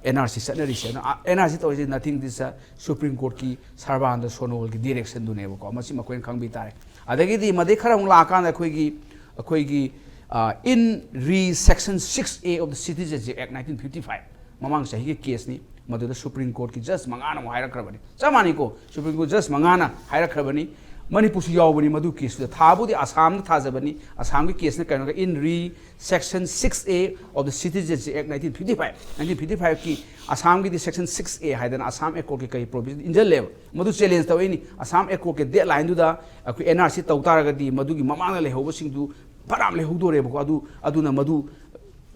N R C ꯆꯠꯅꯔꯤꯁꯦ꯫ ꯑꯗꯨꯅ N R C ꯇꯧꯔꯤꯁꯦ nothing, this Supreme Court ꯀꯤ ꯁꯔꯕꯥꯅꯟꯗ ꯁꯣꯅꯣꯋꯥꯜꯒꯤ direction ꯗꯨꯅꯦꯕꯀꯣ꯫ ꯃꯁꯤ ꯃꯈꯣꯏꯅ ꯈꯪꯕꯤ ꯇꯥꯔꯦ꯫ ꯑꯗꯒꯤꯗꯤ ꯃꯗꯩ ꯈꯔ ꯑꯃꯨꯛ ꯂꯥꯛꯑꯀꯥꯟꯗ ꯑꯩꯈꯣꯏꯒꯤ, ꯑꯩꯈꯣꯏꯒꯤ, ꯑ, in re section six A of the Citizenship Act nineteen fifty five, ꯃꯃꯥꯡ ꯆꯍꯤꯒꯤ case ꯅꯤ, ꯃꯗꯨꯗ Supreme Court ꯀꯤ judge ꯃꯉꯥꯅ ꯑꯃꯨꯛ ꯍꯥꯏꯔꯛꯈ꯭ꯔꯕꯅꯤ꯫ ꯆꯞ ꯃꯥꯟꯅꯩꯀꯣ, Supreme Court judge ꯃꯉꯥꯅ ꯍꯥꯏꯔꯛꯈ꯭ꯔꯕꯅꯤ꯫ ꯃꯅꯤꯄꯨꯔꯁꯨ ꯌꯥꯎꯕꯅꯤ ꯃꯗꯨ case ꯇꯨꯗ꯫ ꯊꯥꯕꯨꯗꯤ ꯑꯁꯥꯝꯅ ꯊꯥꯖꯕꯅꯤ꯫ ꯑꯁꯥꯝꯒꯤ case ꯅ ꯀꯩꯅꯣꯒ in re section six A of the Citizenship Act nineteen fifty five, nineteen fifty five ꯀꯤ ꯑꯁꯥꯝꯒꯤꯗꯤ section six A ꯍꯥꯏꯗꯅ Assam Accord ꯀꯤ ꯀꯔꯤ provision ꯏꯟꯖꯜꯂꯦꯕ꯫ ꯃꯗꯨ challenge ꯇꯧꯔꯛꯏꯅꯤ꯫ Assam Accord ꯀꯤ deadline ꯗꯨꯗ ꯑꯩꯈꯣꯏ N R C ꯇꯧ ꯇꯥꯔꯒꯗꯤ ꯃꯗꯨꯒꯤ ꯃꯃꯥꯡꯗ ꯂꯩꯍꯧꯕꯁꯤꯡꯗꯨ ꯐꯅꯌꯥꯝ ꯂꯩꯍꯧꯗꯣꯔꯦꯕꯀꯣ꯫ ꯑꯗꯨ, ꯑꯗꯨꯅ ꯃꯗꯨ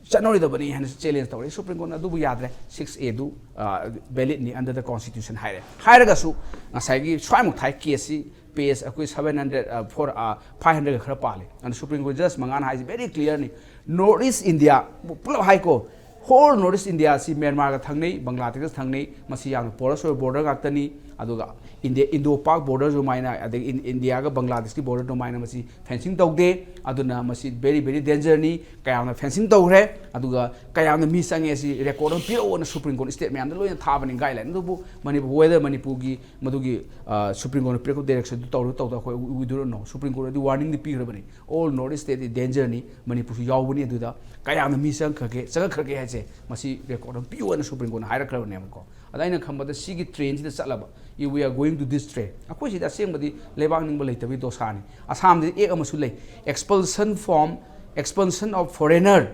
ꯆꯠꯅꯔꯣꯏꯗꯕꯅꯤ ꯍꯥꯏꯅ challenge ꯇꯧꯔꯛꯏ꯫ Supreme Court ꯅ ꯑꯗꯨꯕꯨ ꯌꯥꯗ꯭ꯔꯦ, six A ꯗꯨ, ꯑ, valid ꯅꯤ under the constitution ꯍꯥꯏꯔꯦ꯫ ꯍꯥꯏꯔꯒꯁꯨ ꯉꯁꯥꯏꯒꯤ ꯁ꯭ꯋꯥꯏꯃꯨꯛ ꯊꯥꯏ case ꯁꯤ, page ꯑꯩꯈꯣꯏ seven hundred, ꯑ, four, ꯑ, five hundred ꯒ ꯈꯔ ꯄꯥꯜꯂꯤ꯫ ꯑꯗꯨꯅ Supreme Court judge ꯃꯉꯥꯅ ꯍꯥꯏꯁꯤ very clear ꯅꯤ꯫ North East India ꯄꯨꯂꯞ ꯍꯥꯏꯀꯣ, whole North East India ꯁꯤ ꯃ꯭ꯌꯥꯟꯃꯥꯔꯒ ꯊꯪꯅꯩ, ꯕꯪꯒ꯭ꯂꯥꯗꯦꯁꯀ ꯊꯪꯅꯩ, ꯃꯁꯤ ꯌꯥꯝꯅ porous ꯑꯣꯏꯕ border ꯉꯥꯛꯇꯅꯤ꯫ ꯑꯗꯨꯒ India, Indo-Pak border ꯑꯗꯨꯃꯥꯏꯅ, ꯑꯗꯒꯤ ꯏꯟ-, ꯏꯟꯗꯤꯌꯥꯒ ꯕꯪꯒ꯭ꯂꯥꯗꯦꯁꯀꯤ border ꯑꯗꯨꯃꯥꯏꯅ ꯃꯁꯤ fencing ꯇꯧꯗꯦ꯫ ꯑꯗꯨꯅ ꯃꯁꯤ very, very danger ꯅꯤ꯫ ꯀꯌꯥꯝꯅ fencing ꯇꯧꯈ꯭ꯔꯦ, ꯑꯗꯨꯒ ꯀꯌꯥꯝꯅ ꯃꯤ ꯆꯪꯉꯦ ꯁꯤ record ꯑꯃ ꯄꯤꯔꯛꯑꯣꯅ Supreme Court state ꯃꯌꯥꯝꯗ ꯂꯣꯏꯅ ꯊꯥꯕꯅꯤ guideline꯫ ꯑꯗꯨꯕꯨ ꯃꯅꯤꯄꯨꯔ, whether ꯃꯅꯤꯄꯨꯔꯒꯤ ꯃꯗꯨꯒꯤ, ꯑ, Supreme Court ꯅ ꯄꯤꯔꯛꯄ direction ꯗꯨ ꯇꯧꯔ ꯇꯧꯗ ꯑꯩꯈꯣꯏ we do not know꯫ Supreme Court ꯅꯗꯤ warning ꯗꯤ ꯄꯤꯈ꯭ꯔꯕꯅꯤ꯫ All North East state ꯗꯤ danger ꯅꯤ, ꯃꯅꯤꯄꯨꯔꯁꯨ ꯌꯥꯎꯕꯅꯤ ꯑꯗꯨꯗ꯫ ꯀꯌꯥꯝꯅ ꯃꯤ ꯆꯪꯈ꯭ꯔꯒꯦ, ꯆꯪꯉꯛꯈ꯭ꯔꯒꯦ ꯍꯥꯏꯁꯦ ꯃꯁꯤ record ꯑꯃ ꯄꯤꯌꯣꯅ Supreme Court ꯅ ꯍꯥꯏꯔꯛꯈ꯭ꯔꯕꯅꯦꯕꯀꯣ꯫ ꯑꯗ ꯑꯩꯅ ꯈꯟꯕꯗ ꯁꯤꯒꯤ trend ꯁꯤꯗ ꯆꯠꯂꯕ, if we are going to this trend, ꯑꯩꯈꯣꯏ ꯁꯤꯗ ꯑꯁꯦꯡꯕꯗꯤ ꯂꯩꯕꯥꯛ ꯅꯤꯡꯕ ꯂꯩꯇꯕꯒꯤ ꯗꯣꯁꯥꯅꯤ꯫ ꯑꯁꯥꯝꯗꯗꯤ act ꯑꯃꯁꯨ ꯂꯩ, Expulsion from Expulsion of foreigner,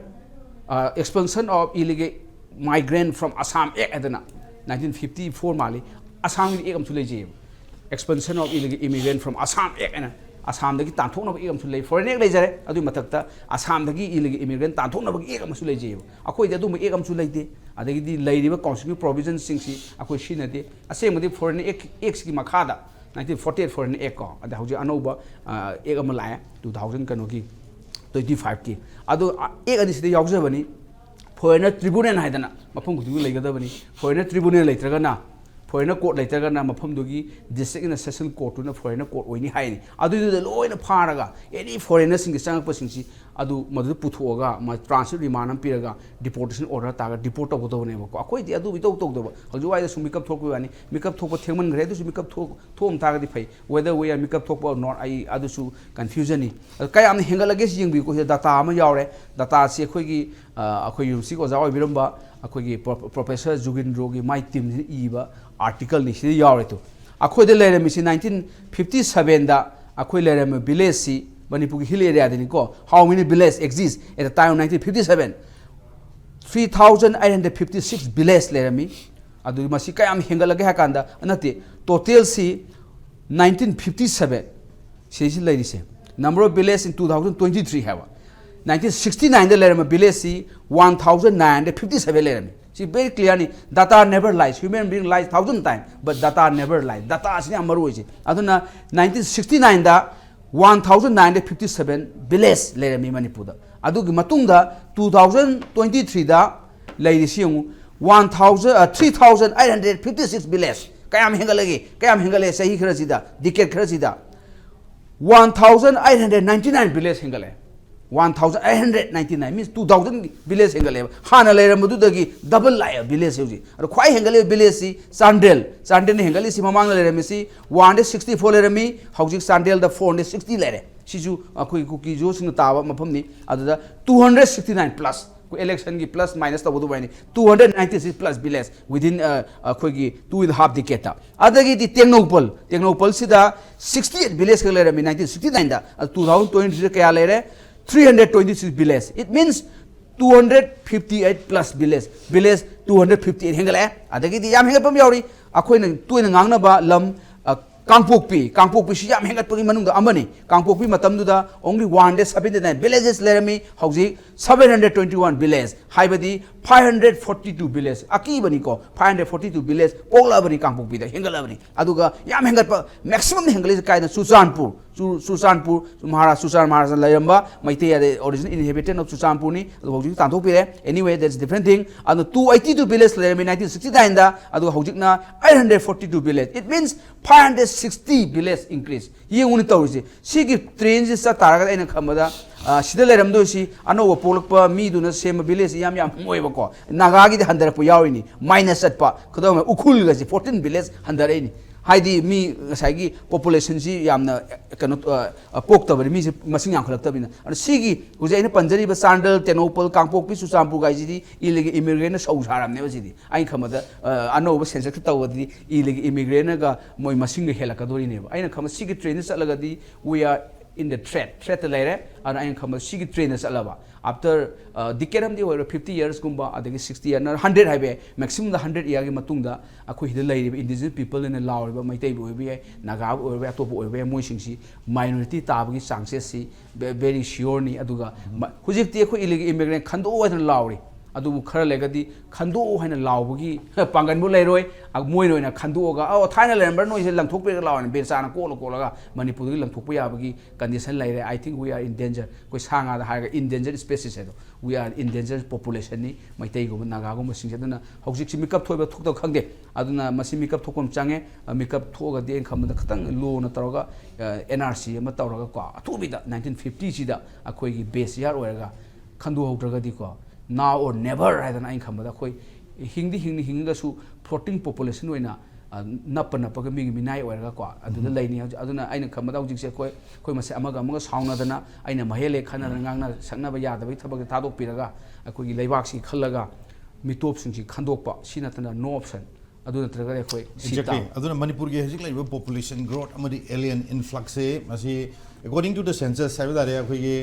expulsion of illegal migrant from Assam Act ꯍꯥꯏꯗꯅ nineteen fifty four ꯃꯥꯜꯂꯤ, ꯑꯁꯥꯝꯒꯤ ꯑꯦꯛ ꯑꯃꯁꯨ ꯂꯩꯖꯩꯑꯕ꯫ Expulsion of illegal immigrant from Assam Act ꯍꯥꯏꯅ ꯑꯁꯥꯝꯗꯒꯤ ꯇꯥꯟꯊꯣꯛꯅꯕ ꯑꯦꯛ ꯑꯃꯁꯨ ꯂꯩ꯫ Foreign Act ꯂꯩꯖꯔꯦ, ꯑꯗꯨꯒꯤ ꯃꯊꯛꯇ ꯑꯁꯥꯝꯗꯒꯤ illegal immigrant ꯇꯥꯟꯊꯣꯛꯅꯕꯒꯤ ꯑꯦꯛ ꯑꯃꯁꯨ ꯂꯩꯖꯩꯑꯕ꯫ ꯑꯩꯈꯣꯏꯗꯤ ꯑꯗꯨꯝꯕ ꯑꯦꯛ ꯑꯃꯁꯨ ꯂꯩꯇꯦ꯫ ꯑꯗꯒꯤꯗꯤ ꯂꯩꯔꯤꯕ constitutional provisionꯁꯤꯡꯁꯤ ꯑꯩꯈꯣꯏ ꯁꯤꯖꯤꯟꯅꯗꯦ꯫ ꯑꯁꯦꯡꯕꯗꯤ Foreign Act, Actꯀꯤ ꯃꯈꯥꯗ nineteen forty eight Foreign Act ꯀꯣ, ꯑꯗ ꯍꯧꯖꯤꯛ ꯑꯅꯧꯕ ꯑꯦꯛ ꯑꯃ ꯂꯥꯛꯑꯦ two thousand ꯀꯩꯅꯣꯒꯤ twenty fiveꯀꯤ꯫ ꯑꯗꯣ ꯑꯦꯛ ꯑꯅꯤꯁꯤꯗ ꯌꯥꯎꯖꯕꯅꯤ꯫ Foreigner tribunal ꯍꯥꯏꯗꯅ ꯃꯐꯝ ꯈꯨꯗꯤꯡꯃꯛ ꯂꯩꯒꯗꯕꯅꯤ꯫ Foreigner tribunal ꯂꯩꯇ꯭ꯔꯒꯅ, foreigner court ꯂꯩꯇ꯭ꯔꯒꯅ ꯃꯐꯝꯗꯨꯒꯤ district in a session courtꯇꯨꯅ foreigner court ꯑꯣꯏꯅꯤ ꯍꯥꯏꯅꯤ꯫ ꯑꯗꯨꯏꯗꯨꯗ ꯂꯣꯏꯅ ꯐꯥꯔꯒ any foreignerꯁꯤꯡꯒꯤ ꯆꯪꯉꯛꯄꯁꯤꯡꯁꯤ ꯑꯗꯨ ꯃꯗꯨꯗ ꯄꯨꯊꯣꯛꯑꯒ transit remand ꯑꯃ ꯄꯤꯔꯒ deportation order ꯇꯥꯔꯒ deport ꯇꯧꯒꯗꯕꯅꯦꯕꯀꯣ꯫ ꯑꯩꯈꯣꯏꯗꯤ ꯑꯗꯨ ꯏꯇꯧ ꯇꯧꯗꯕ꯫ ꯍꯧꯖꯤꯛ ꯋꯥꯏꯗ ꯁꯨꯝ ꯃꯤꯀꯞ ꯊꯣꯛꯄꯒꯤ ꯋꯥꯅꯤ꯫ ꯃꯤꯀꯞ ꯊꯣꯛꯄ ꯊꯦꯡꯃꯟꯈ꯭ꯔꯦ꯫ ꯑꯗꯨꯁꯨ ꯃꯤꯀꯞ ꯊꯣꯛ-, ꯊꯣꯛꯑꯝ ꯇꯥꯔꯒꯗꯤ ꯐꯩ꯫ Whether we are ꯃꯤꯀꯞ ꯊꯣꯛꯄ or not, ꯑꯩ ꯑꯗꯨꯁꯨ confusionꯅꯤ꯫ ꯑꯗꯣ ꯀꯌꯥꯝꯅ ꯍꯦꯟꯒꯠꯂꯒꯦ ꯁꯤ ꯌꯦꯡꯕꯤꯌꯨꯀꯣ꯫ ꯁꯤꯗ data ꯑꯃ ꯌꯥꯎꯔꯦ꯫ Dataꯁꯤ ꯑꯩꯈꯣꯏꯒꯤ, ꯑ, ꯑꯩꯈꯣꯏ universityꯒꯤ ꯑꯣꯖꯥ ꯑꯣꯏꯕꯤꯔꯝꯕ ꯑꯩꯈꯣꯏꯒꯤ Pro-, Professor ꯖꯨꯒꯤꯟꯗ꯭ꯔꯣꯒꯤ ꯃꯥꯏ teamꯁꯤꯅ ꯏꯕ articleꯅꯤ꯫ ꯁꯤꯗ ꯌꯥꯎꯔꯦ꯫ ꯇꯨ, ꯑꯩꯈꯣꯏꯗ ꯂꯩꯔꯝꯃꯤꯁꯤ nineteen fifty sevenꯗ ꯑꯩꯈꯣꯏ ꯂꯩꯔꯝꯕ villageꯁꯤ ꯃꯅꯤꯄꯨꯔꯒꯤ hill areaꯗꯅꯤꯀꯣ꯫ How many village exist at the time of nineteen fifty seven? Three thousand eight hundred fifty six village ꯂꯩꯔꯝꯃꯤ꯫ ꯑꯗꯨ ꯃꯁꯤ ꯀꯌꯥꯝ ꯍꯦꯟꯒꯠꯂꯒꯦ ꯍꯥꯏ ꯀꯥꯟꯗ, ꯅꯠꯇꯦ, totalꯁꯤ nineteen fifty seven ꯁꯤꯁꯤ ꯂꯩꯔꯤꯁꯦ꯫ Number of village in two thousand twenty three ꯍꯥꯏꯕ꯫ Nineteen sixty nineꯗ ꯂꯩꯔꯝꯕ villageꯁꯤ one thousand nine hundred fifty seven ꯂꯩꯔꯝꯃꯤ꯫ ꯁꯤ very clearꯅꯤ꯫ Data never lies. Human being lies thousand times, but data never lies. Dataꯁꯤꯅ ꯌꯥꯝ ꯃꯔꯨ ꯑꯣꯏꯁꯦ꯫ ꯑꯗꯨꯅ nineteen sixty nineꯗ one thousand nine hundred fifty seven village ꯂꯩꯔꯝꯃꯤ ꯃꯅꯤꯄꯨꯔꯗ꯫ ꯑꯗꯨꯒꯤ ꯃꯇꯨꯡꯗ two thousand twenty threeꯗ ꯂꯩꯔꯤꯁꯤ ꯌꯦꯡꯉꯨ, one thousand, three thousand eight hundred fifty six village꯫ ꯀꯌꯥꯝ ꯍꯦꯟꯒꯠꯂꯒꯦ? ꯀꯌꯥꯝ ꯍꯦꯟꯒꯠꯂꯦ ꯆꯍꯤ ꯈꯔꯁꯤꯗ, decade ꯈꯔꯁꯤꯗ? One thousand eight hundred ninety nine village ꯍꯦꯟꯒꯠꯂꯦ꯫ One thousand eight hundred ninety nine means two thousand village ꯍꯦꯟꯒꯠꯂꯦꯕ꯫ ꯍꯥꯟꯅ ꯂꯩꯔꯝꯕꯗꯨꯗꯒꯤ double ꯂꯥꯛꯑꯦ village ꯍꯧꯖꯤꯛ꯫ ꯑꯗꯣ ꯈ꯭ꯋꯥꯏ ꯍꯦꯟꯒꯠꯂꯤꯕ villageꯁꯤ ꯆꯥꯟꯗꯦꯜ꯫ ꯆꯥꯟꯗꯦꯜꯅ ꯍꯦꯟꯒꯠꯂꯤꯁꯤ, ꯃꯃꯥꯡꯗ ꯂꯩꯔꯝꯃꯤꯁꯤ one hundred sixty four ꯂꯩꯔꯝꯃꯤ, ꯍꯧꯖꯤꯛ ꯆꯥꯟꯗꯦꯜꯗ four hundred sixty ꯂꯩꯔꯦ꯫ ꯁꯤꯁꯨ ꯑꯩꯈꯣꯏ ꯀꯨꯀꯤꯁꯨꯁꯤꯡꯅ ꯇꯥꯕ ꯃꯐꯝꯅꯤ꯫ ꯑꯗꯨꯗ two hundred sixty nine plus, ꯑꯩꯈꯣꯏ electionꯒꯤ plus minus ꯇꯧꯕ ꯑꯗꯨꯃꯥꯏꯅ, two hundred ninety six plus village within, ꯑ, ꯑꯩꯈꯣꯏꯒꯤ two and half decadeꯇ꯫ ꯑꯗꯒꯤꯗꯤ ꯇꯦꯡꯅꯧꯄꯜ, ꯇꯦꯡꯅꯧꯄꯜꯁꯤꯗ sixty eight village ꯈꯛ ꯂꯩꯔꯝꯃꯤ nineteen sixty nineꯗ꯫ ꯑꯗꯨ two thousand twenty threeꯗ ꯀꯌꯥ ꯂꯩꯔꯦ? three hundred twenty six village, it means two hundred fifty eight plus village, village two hundred fifty eight ꯍꯦꯟꯒꯠꯂꯛꯑꯦ꯫ ꯑꯗꯒꯤꯗꯤ ꯌꯥꯝ ꯍꯦꯟꯒꯠꯄ ꯑꯃ ꯌꯥꯎꯔꯤ, ꯑꯩꯈꯣꯏꯅ ꯇꯣꯏꯅ ꯉꯥꯡꯅꯕ ꯂꯝ, ꯑ, ꯀꯥꯡꯄꯣꯛꯄꯤ꯫ ꯀꯥꯡꯄꯣꯛꯄꯤꯁꯤ ꯌꯥꯝ ꯍꯦꯟꯒꯠꯄꯒꯤ ꯃꯅꯨꯡꯗ ꯑꯃꯅꯤ꯫ ꯀꯥꯡꯄꯣꯛꯄꯤ ꯃꯇꯝꯗꯨꯗ only one hundred seventy nine villages ꯂꯩꯔꯝꯃꯤ, ꯍꯧꯖꯤꯛ seven hundred twenty one village, ꯍꯥꯏꯕꯗꯤ five hundred forty two village, ꯑꯀꯤꯕꯅꯤꯀꯣ, five hundred forty two village ꯄꯣꯛꯂꯛꯑꯕꯅꯤ ꯀꯥꯡꯄꯣꯛꯄꯤꯗ, ꯍꯦꯟꯒꯠꯂꯕꯅꯤ꯫ ꯑꯗꯨꯒ ꯌꯥꯝ ꯍꯦꯟꯒꯠꯄ, maximum ꯍꯦꯟꯒꯠꯂꯤꯁꯦ ꯀꯥꯏꯗ? ꯆꯨꯔꯆꯥꯟꯄꯨꯔ꯫ ꯆꯨ-, ꯆꯨꯔꯆꯥꯟꯄꯨꯔ, ꯃꯍꯥꯔꯥꯖ, ꯆꯨꯔꯆꯥꯟ ꯃꯍꯥꯔꯥꯖꯅ ꯂꯩꯔꯝꯕ ꯃꯩꯇꯩ, ꯑꯗꯩ original inhabitant of ꯆꯨꯔꯆꯥꯟꯄꯨꯔꯅꯤ, ꯑꯗꯨ ꯍꯧꯖꯤꯛꯇꯤ ꯇꯥꯟꯊꯣꯛꯄꯤꯔꯦ꯫ Anyway, that's different thing. ꯑꯗꯨ two eighty two village ꯂꯩꯔꯝꯃꯤ nineteen sixty nineꯗ, ꯑꯗꯨꯒ ꯍꯧꯖꯤꯛꯅ eight hundred forty two village, it means five hundred sixty village increase꯫ ꯌꯦꯡꯉꯨꯅꯦ ꯇꯧꯔꯤꯁꯦ꯫ ꯁꯤꯒꯤ trendꯁꯤ ꯆꯠ ꯇꯥꯔꯒꯗꯤ ꯑꯩꯅ ꯈꯟꯕꯗ, ꯑ, ꯁꯤꯗ ꯂꯩꯔꯝꯗꯣꯏꯁꯤ ꯑꯅꯧꯕ ꯄꯣꯛꯂꯛꯄ ꯃꯤꯗꯨꯅ ꯁꯦꯝꯕ village ꯌꯥꯝ ꯌꯥꯝꯃꯣꯏꯕꯀꯣ꯫ ꯅꯥꯒꯥꯒꯤꯗꯤ ꯍꯟꯊꯔꯛꯄ ꯌꯥꯎꯔꯤꯅꯤ, minus ꯆꯠꯄ꯫ ꯈꯨꯗꯝ ꯑꯣꯏꯅ ꯎꯈ꯭ꯔꯨꯜꯒꯁꯦ fourteen village ꯍꯟꯊꯔꯛꯏꯅꯤ꯫ ꯍꯥꯏꯗꯤ ꯃꯤ ꯉꯁꯥꯏꯒꯤ populationꯁꯤ ꯌꯥꯝꯅ, ꯑ, ꯀꯩꯅꯣ, ꯑ, ꯑ, ꯄꯣꯛꯇꯕꯅꯤ, ꯃꯤꯁꯦ ꯃꯁꯤꯡ ꯌꯥꯝꯈꯠꯂꯛꯇꯕꯅꯤꯅ꯫ ꯑꯗꯣ ꯁꯤꯒꯤ ꯍꯧꯖꯤꯛ ꯑꯩꯅ ꯄꯟꯖꯔꯤꯕ ꯆꯥꯟꯗꯦꯜ, ꯇꯦꯡꯅꯧꯄꯜ, ꯀꯥꯡꯄꯣꯛꯄꯤ, ꯆꯨꯔꯆꯥꯟꯄꯨꯔ ꯍꯥꯏꯁꯤꯗꯤ illegal immigrantꯅ ꯁꯧ ꯁꯥꯔꯕꯅꯦꯕ ꯁꯤꯗꯤ꯫ ꯑꯩꯅ ꯈꯟꯕꯗ, ꯑ, ꯑꯅꯧꯕ census ꯇꯧꯕꯗꯗꯤ illegal immigrantꯅꯒ ꯃꯣꯏ ꯃꯁꯤꯡꯒ ꯍꯦꯜꯂꯛꯀꯗꯣꯔꯤꯅꯦꯕ꯫ ꯑꯩꯅ ꯈꯟꯕ ꯁꯤꯒꯤ trendꯗ ꯆꯠꯂꯒꯗꯤ we are in the threat, threatꯇ ꯂꯩꯔꯦ꯫ ꯑꯗꯨꯅ ꯑꯩꯅ ꯈꯟꯕ ꯁꯤꯒꯤ trendꯗ ꯆꯠꯂꯕ, after, ꯑ, decade ꯑꯃꯗꯤ ꯑꯣꯏꯔꯣꯏ, fifty yearsꯀꯨꯝꯕ, ꯑꯗꯒꯤ sixty year, hundred ꯍꯥꯏꯕ ꯌꯥꯏ, maximumꯗ hundred yearꯒꯤ ꯃꯇꯨꯡꯗ ꯑꯩꯈꯣꯏ ꯁꯤꯗ ꯂꯩꯔꯤꯕ indigenous peopleꯅ ꯂꯥꯎꯔꯤꯕ ꯃꯩꯇꯩꯕꯨ ꯑꯣꯏꯕ ꯌꯥꯏ, ꯅꯥꯒꯥꯕꯨ ꯑꯣꯏꯕ ꯌꯥꯏ, ꯑꯇꯣꯞꯄ ꯑꯣꯏꯕ ꯌꯥꯏ, ꯃꯣꯏꯁꯤꯡꯁꯤ minority ꯇꯥꯕꯒꯤ chancesꯁꯤ ve-, very sureꯅꯤ꯫ ꯑꯗꯨꯒ ꯃ-, ꯍꯧꯖꯤꯛꯇꯤ ꯑꯩꯈꯣꯏ illegal immigrant ꯈꯟꯗꯣꯛꯑꯣ ꯍꯥꯏꯗꯅ ꯂꯥꯎꯔꯤ꯫ ꯑꯗꯨꯕꯨ ꯈꯔ ꯂꯩꯔꯒꯗꯤ ꯈꯟꯗꯣꯛꯑꯣ ꯍꯥꯏꯅ ꯂꯥꯎꯕꯒꯤ ꯄꯥꯡꯒꯜꯕꯨ ꯂꯩꯔꯣꯏ꯫ ꯑ, ꯃꯣꯏꯅ ꯑꯣꯏꯅ ꯈꯟꯗꯣꯛꯑꯒ, "ꯑꯧ, ꯊꯥꯏꯅ ꯂꯩꯔꯝꯕ꯭ꯔꯥ, ꯅꯣꯏꯁꯦ ꯂꯪꯊꯣꯛꯄꯤꯔꯒ ꯂꯥꯛꯑꯣ" ꯍꯥꯏꯅ ꯕꯦꯟ ꯆꯥꯅ ꯀꯣꯠꯂ ꯀꯣꯠꯂꯒ ꯃꯅꯤꯄꯨꯔꯗꯒꯤ ꯂꯪꯊꯣꯛꯄ ꯌꯥꯕꯒꯤ condition ꯂꯩꯔꯦ꯫ I think we are in danger꯫ ꯑꯩꯈꯣꯏ ꯁꯥ ꯉꯥꯗ ꯍꯥꯏꯔꯒ endangered species ꯍꯥꯏꯗꯣ, we are endangered populationꯅꯤ, ꯃꯩꯇꯩꯒꯨꯝꯕ, ꯅꯥꯒꯥꯒꯨꯝꯕꯁꯤꯡꯁꯦ꯫ ꯑꯗꯨꯅ ꯍꯧꯖꯤꯛꯁꯤ ꯃꯤꯀꯞ ꯊꯣꯛꯏꯕ ꯊꯣꯛꯇꯕ ꯈꯪꯗꯦ꯫ ꯑꯗꯨꯅ ꯃꯁꯤ ꯃꯤꯀꯞ ꯊꯣꯛꯄ ꯑꯃ ꯆꯪꯉꯦ꯫ ꯑ, ꯃꯤꯀꯞ ꯊꯣꯛꯑꯒꯗꯤ ꯑꯩꯅ ꯈꯟꯕꯗ ꯈꯤꯇꯪ ꯂꯨꯅ ꯇꯧꯔꯒ, ꯑ, N R C ꯑꯃ ꯇꯧꯔꯒꯀꯣ, ꯑꯊꯨꯕꯤꯗ nineteen fiftyꯁꯤꯗ ꯑꯩꯈꯣꯏꯒꯤ base year ꯑꯣꯏꯔꯒ ꯈꯟꯗꯣꯛꯍꯧꯗ꯭ꯔꯒꯗꯤꯀꯣ, now or never ꯍꯥꯏꯗꯅ ꯑꯩꯅ ꯈꯟꯕꯗ ꯑꯩꯈꯣꯏ ꯍꯤꯡꯗꯤ ꯍꯤꯡꯅ ꯍꯤꯡꯉꯒꯁꯨ floating population ꯑꯣꯏꯅ, ꯑ, ꯅꯞꯄ ꯅꯞꯄꯒ ꯃꯤꯒꯤ ꯃꯤꯅꯥꯏ ꯑꯣꯏꯔꯒꯀꯣ ꯑꯗꯨꯗ ꯂꯩꯅꯤ꯫ ꯍꯧꯖꯤꯛ, ꯑꯗꯨꯅ ꯑꯩꯅ ꯈꯟꯕꯗ ꯍꯧꯖꯤꯛꯁꯦ ꯑꯩꯈꯣꯏ, ꯑꯩꯈꯣꯏ ꯃꯁꯦ ꯑꯃꯒ ꯑꯃꯒ ꯁꯥꯎꯅꯗꯅ, ꯑꯩꯅ ꯃꯍꯦꯜꯂꯦ ꯈꯟꯅꯗꯅ ꯉꯥꯡꯅ ꯁꯛꯅꯕ ꯌꯥꯗꯕꯒꯤ ꯊꯕꯛꯁꯦ ꯊꯥꯗꯣꯛꯄꯤꯔꯒ ꯑꯩꯈꯣꯏꯒꯤ ꯂꯩꯕꯥꯛꯁꯤ ꯈꯜꯂꯒ ꯃꯤꯇꯣꯞꯁꯤꯡꯁꯤ ꯈꯟꯗꯣꯛꯄ, ꯁꯤ ꯅꯠꯇꯅ no option꯫ ꯑꯗꯨ ꯅꯠꯇ꯭ꯔꯒꯗꯤ ꯑꯩꯈꯣꯏ ꯁꯤ Exactly. ꯇꯥꯕ꯫ ꯑꯗꯨꯅ ꯃꯅꯤꯄꯨꯔꯒꯤ ꯍꯧꯖꯤꯛ ꯂꯩꯔꯤꯕ population growth ꯑꯃꯗꯤ alien influxꯁꯦ, ꯃꯁꯤ according to the census ꯍꯥꯏꯕ ꯇꯥꯔꯦ, ꯑꯩꯈꯣꯏꯒꯤ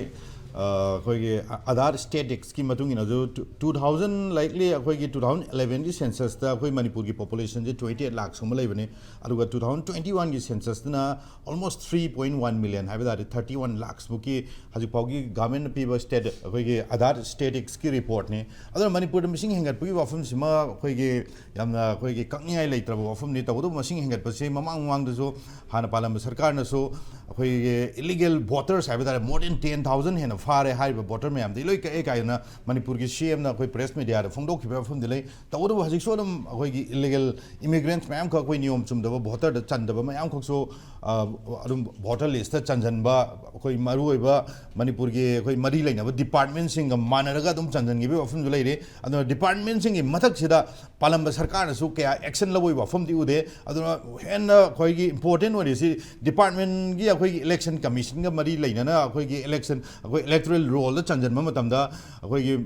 ꯑꯩꯈꯣꯏꯒꯤ ꯑꯥꯙꯥꯔ ꯁ꯭ꯇꯦꯇꯤꯛꯁꯀꯤ ꯃꯇꯨꯡ ꯏꯟꯅꯁꯨ, ꯇꯨ ꯊꯥꯎꯖꯟ ꯂꯥꯏꯛꯂꯤ ꯑꯩꯈꯣꯏꯒꯤ ꯇꯨ ꯊꯥꯎꯖꯟ ꯑꯦꯂꯦꯚꯦꯟꯒꯤ ꯁꯦꯟꯁꯁꯇ ꯑꯩꯈꯣꯏ ꯃꯅꯤꯄꯨꯔꯒꯤ ꯄꯣꯄꯨꯂꯦꯁꯟꯁꯦ ꯇ꯭ꯋꯦꯟꯇꯤ ꯑꯩꯠ ꯂꯥꯛꯁꯀꯨꯝꯕ ꯂꯩꯕꯅꯤ꯫ ꯑꯗꯨꯒ ꯇꯨ ꯊꯥꯎꯖꯟ ꯇ꯭ꯋꯦꯟꯇꯤ ꯋꯥꯟꯒꯤ ꯁꯦꯟꯁꯁꯇꯅ almost three point one million ꯍꯥꯏꯕ ꯇꯥꯔꯦ, ꯊꯥꯔꯇꯤ ꯋꯥꯟ ꯂꯥꯛꯁꯃꯨꯛꯀꯤ ꯍꯧꯖꯤꯛ ꯐꯥꯎꯒꯤ ꯒꯚꯔꯟꯃꯦꯟꯠꯅ ꯄꯤꯕ ꯁ꯭ꯇꯦꯠ ꯑꯩꯈꯣꯏꯒꯤ ꯑꯥꯙꯥꯔ ꯁ꯭ꯇꯦꯇꯤꯛꯁꯀꯤ ꯔꯤꯄꯣꯔꯠꯅꯤ꯫ ꯑꯗꯨꯅ ꯃꯅꯤꯄꯨꯔꯗ ꯃꯤꯁꯤꯡ ꯍꯦꯟꯒꯠꯄꯒꯤ ꯋꯥꯐꯝꯁꯤꯃ ꯑꯩꯈꯣꯏꯒꯤ ꯌꯥꯝꯅ ꯑꯩꯈꯣꯏꯒꯤ ꯀꯛꯅꯤꯡꯉꯥꯏ ꯂꯩꯇ꯭ꯔꯕ ꯋꯥꯐꯝꯅꯤ꯫ ꯇꯧꯕꯇꯕꯨ ꯃꯁꯤꯡ ꯍꯦꯟꯒꯠꯄꯁꯤ ꯃꯃꯥꯡ ꯃꯃꯥꯡꯗꯁꯨ ꯍꯥꯟꯅ ꯄꯥꯜꯂꯝꯕ ꯁꯔꯀꯥꯔꯅꯁꯨ ꯑꯩꯈꯣꯏꯒꯤ ꯏꯂꯤꯒꯦꯜ ꯚꯣꯇꯔꯁ ꯍꯥꯏꯕ ꯇꯥꯔꯦ, ꯃꯣꯔ ꯗꯦꯟ ꯇꯦꯟ ꯊꯥꯎꯖꯟ ꯍꯦꯟꯅ ꯐꯥꯔꯦ, ꯍꯥꯏꯔꯤꯕ ꯚꯣꯇꯔ ꯃꯌꯥꯝꯗꯤ ꯂꯣꯏ ꯀꯛꯑꯦ ꯀꯥꯏꯅ ꯃꯅꯤꯄꯨꯔꯒꯤ ꯁꯤ ꯑꯦꯝꯅ ꯑꯩꯈꯣꯏ ꯄ꯭ꯔꯦꯁ ꯃꯦꯗꯤꯌꯥꯗ ꯐꯣꯡꯗꯣꯛꯈꯤꯕ ꯋꯥꯐꯝꯗꯤ ꯂꯩ꯫ ꯇꯧꯕꯇꯕꯨ ꯍꯧꯖꯤꯛꯁꯨ ꯑꯗꯨꯝ ꯑꯩꯈꯣꯏꯒꯤ ꯏꯂꯤꯒꯦꯜ ꯏꯃꯤꯒ꯭ꯔꯦꯟꯠꯁ ꯃꯌꯥꯝꯈꯛ, ꯑꯩꯈꯣꯏ ꯅꯤꯌꯣꯝ ꯆꯨꯝꯗꯕ ꯚꯣꯇꯔꯗ ꯆꯟꯗꯕ ꯃꯌꯥꯝꯈꯛꯁꯨ ꯑ, ꯑꯗꯨꯝ ꯚꯣꯇꯔ ꯂꯤꯁꯇ ꯆꯟꯁꯤꯟꯕ, ꯑꯩꯈꯣꯏ ꯃꯔꯨꯑꯣꯏꯕ ꯃꯅꯤꯄꯨꯔꯒꯤ ꯑꯩꯈꯣꯏ ꯃꯔꯤ ꯂꯩꯅꯕ ꯗꯤꯄꯥꯔꯠꯃꯦꯟꯁꯤꯡꯒ ꯃꯥꯟꯅꯔꯒ ꯑꯗꯨꯝ ꯆꯟꯁꯤꯟꯈꯤꯕꯒꯤ ꯋꯥꯐꯝꯁꯨ ꯂꯩꯔꯤ꯫ ꯑꯗꯨꯅ ꯗꯤꯄꯥꯔꯠꯃꯦꯟꯁꯤꯡꯒꯤ ꯃꯊꯛꯁꯤꯗ ꯄꯥꯜꯂꯝꯕ ꯁꯔꯀꯥꯔꯅꯁꯨ ꯀꯌꯥ ꯑꯦꯛꯁꯟ ꯂꯧꯕꯒꯤ ꯋꯥꯐꯝꯗꯤ ꯎꯗꯦ꯫ ꯑꯗꯨꯅ ꯍꯦꯟꯅ ꯑꯩꯈꯣꯏꯒꯤ ꯏꯝꯄꯣꯔꯇꯦꯟ ꯑꯣꯏꯔꯤꯁꯤ ꯗꯤꯄꯥꯔꯠꯃꯦꯟꯒꯤ ꯑꯩꯈꯣꯏꯒꯤ ꯏꯂꯦꯛꯁꯟ ꯀꯃꯤꯁꯟꯒ ꯃꯔꯤ ꯂꯩꯅꯅ ꯑꯩꯈꯣꯏꯒꯤ ꯏꯂꯦꯛꯁꯟ, ꯑꯩꯈꯣꯏ ꯏꯂꯦꯛꯇꯣꯔꯦꯜ ꯔꯣꯜꯗ ꯆꯟꯁꯤꯟꯕ ꯃꯇꯝꯗ ꯑꯩꯈꯣꯏꯒꯤ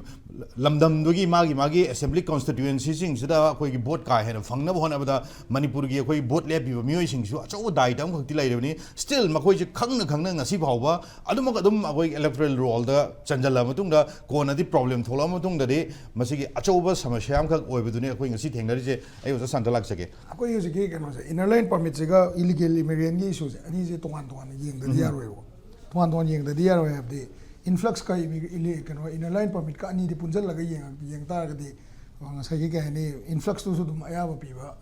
ꯂꯝꯗꯝꯗꯨꯒꯤ ꯃꯥꯒꯤ ꯃꯥꯒꯤ ꯑꯦꯁꯦꯝꯕ꯭ꯂꯤ ꯀꯣꯟꯁꯇꯤꯇ꯭ꯌꯨꯑꯦꯟꯁꯤꯁꯤꯡꯁꯤꯗ ꯑꯩꯈꯣꯏꯒꯤ ꯚꯣꯠ ꯀꯥ ꯍꯦꯟꯅ ꯐꯪꯅꯕ ꯍꯣꯠꯅꯕꯗ ꯃꯅꯤꯄꯨꯔꯒꯤ ꯑꯩꯈꯣꯏ ꯚꯣꯠ ꯂꯦꯞꯄꯤꯕ ꯃꯤꯑꯣꯏꯁꯤꯡꯁꯤꯁꯨ ꯑꯆꯧꯕ ꯗꯥꯏꯇ ꯑꯃꯈꯛꯇꯤ ꯂꯩꯔꯕꯅꯤ꯫ ꯁ꯭ꯇꯤꯜ ꯃꯈꯣꯏꯁꯦ ꯈꯪꯅ ꯈꯪꯅ ꯉꯁꯤ ꯐꯥꯎꯕ ꯑꯗꯨꯃꯛ ꯑꯗꯨꯝ ꯑꯩꯈꯣꯏꯒꯤ ꯏꯂꯦꯛꯇꯣꯔꯦꯜ ꯔꯣꯜꯗ ꯆꯟꯁꯤꯜꯂꯕ ꯃꯇꯨꯡꯗ ꯀꯣꯟꯅꯗꯤ ꯄ꯭ꯔꯣꯕ꯭ꯂꯦꯝ ꯊꯣꯛꯂꯛꯑꯕ ꯃꯇꯨꯡꯗꯗꯤ ꯃꯁꯤꯒꯤ ꯑꯆꯧꯕ ꯁꯃꯁ꯭ꯌꯥ ꯑꯃꯈꯛ ꯑꯣꯏꯕꯗꯨꯅꯤ ꯑꯩꯈꯣꯏ ꯉꯁꯤ ꯊꯦꯡꯅꯔꯤꯁꯦ꯫ ꯑꯩ ꯑꯣꯖꯥ ꯁꯥꯟꯇ ꯂꯥꯛꯆꯒꯦ꯫ ꯑꯩꯈꯣꯏ ꯍꯧꯖꯤꯛꯀꯤ ꯀꯩꯅꯣꯁꯦ, ꯏꯅꯔ ꯂꯥꯏꯟ ꯄꯔꯃꯤꯠꯁꯤꯒ ꯏꯂꯤꯒꯦꯜ ꯏꯃꯤꯒ꯭ꯔꯦꯟꯒꯤ ꯏꯁꯨꯁꯦ ꯑꯅꯤꯁꯦ ꯇꯣꯉꯥꯟ ꯇꯣꯉꯥꯟꯅ ꯌꯦꯡꯗꯗꯤ ꯎꯝ꯫ ꯌꯥꯔꯣꯏꯕ꯫ ꯇꯣꯉꯥꯟ ꯇꯣꯉꯥꯟ ꯌꯦꯡꯗꯗꯤ ꯌꯥꯔꯣꯏ ꯍꯥꯏꯕꯗꯤ, ꯏꯟꯐ꯭ꯂꯛꯁꯀ ꯏꯃꯤ-, ꯏꯂꯤ-, ꯀꯩꯅꯣ, ꯏꯅꯔ ꯂꯥꯏꯟ ꯄꯔꯃꯤꯠꯀ ꯑꯅꯤꯗꯤ ꯄꯨꯟꯁꯤꯜꯂꯒ ꯌꯦꯡꯉ-, ꯌꯦꯡ ꯇꯥꯔꯒꯗꯤ, ꯑ, ꯉꯁꯥꯏꯒꯤ ꯀꯩ ꯍꯥꯏꯅꯤ, ꯏꯟꯐ꯭ꯂꯛꯁꯇꯨꯁꯨ ꯑꯗꯨꯝ ꯑꯌꯥꯕ ꯄꯤꯕ,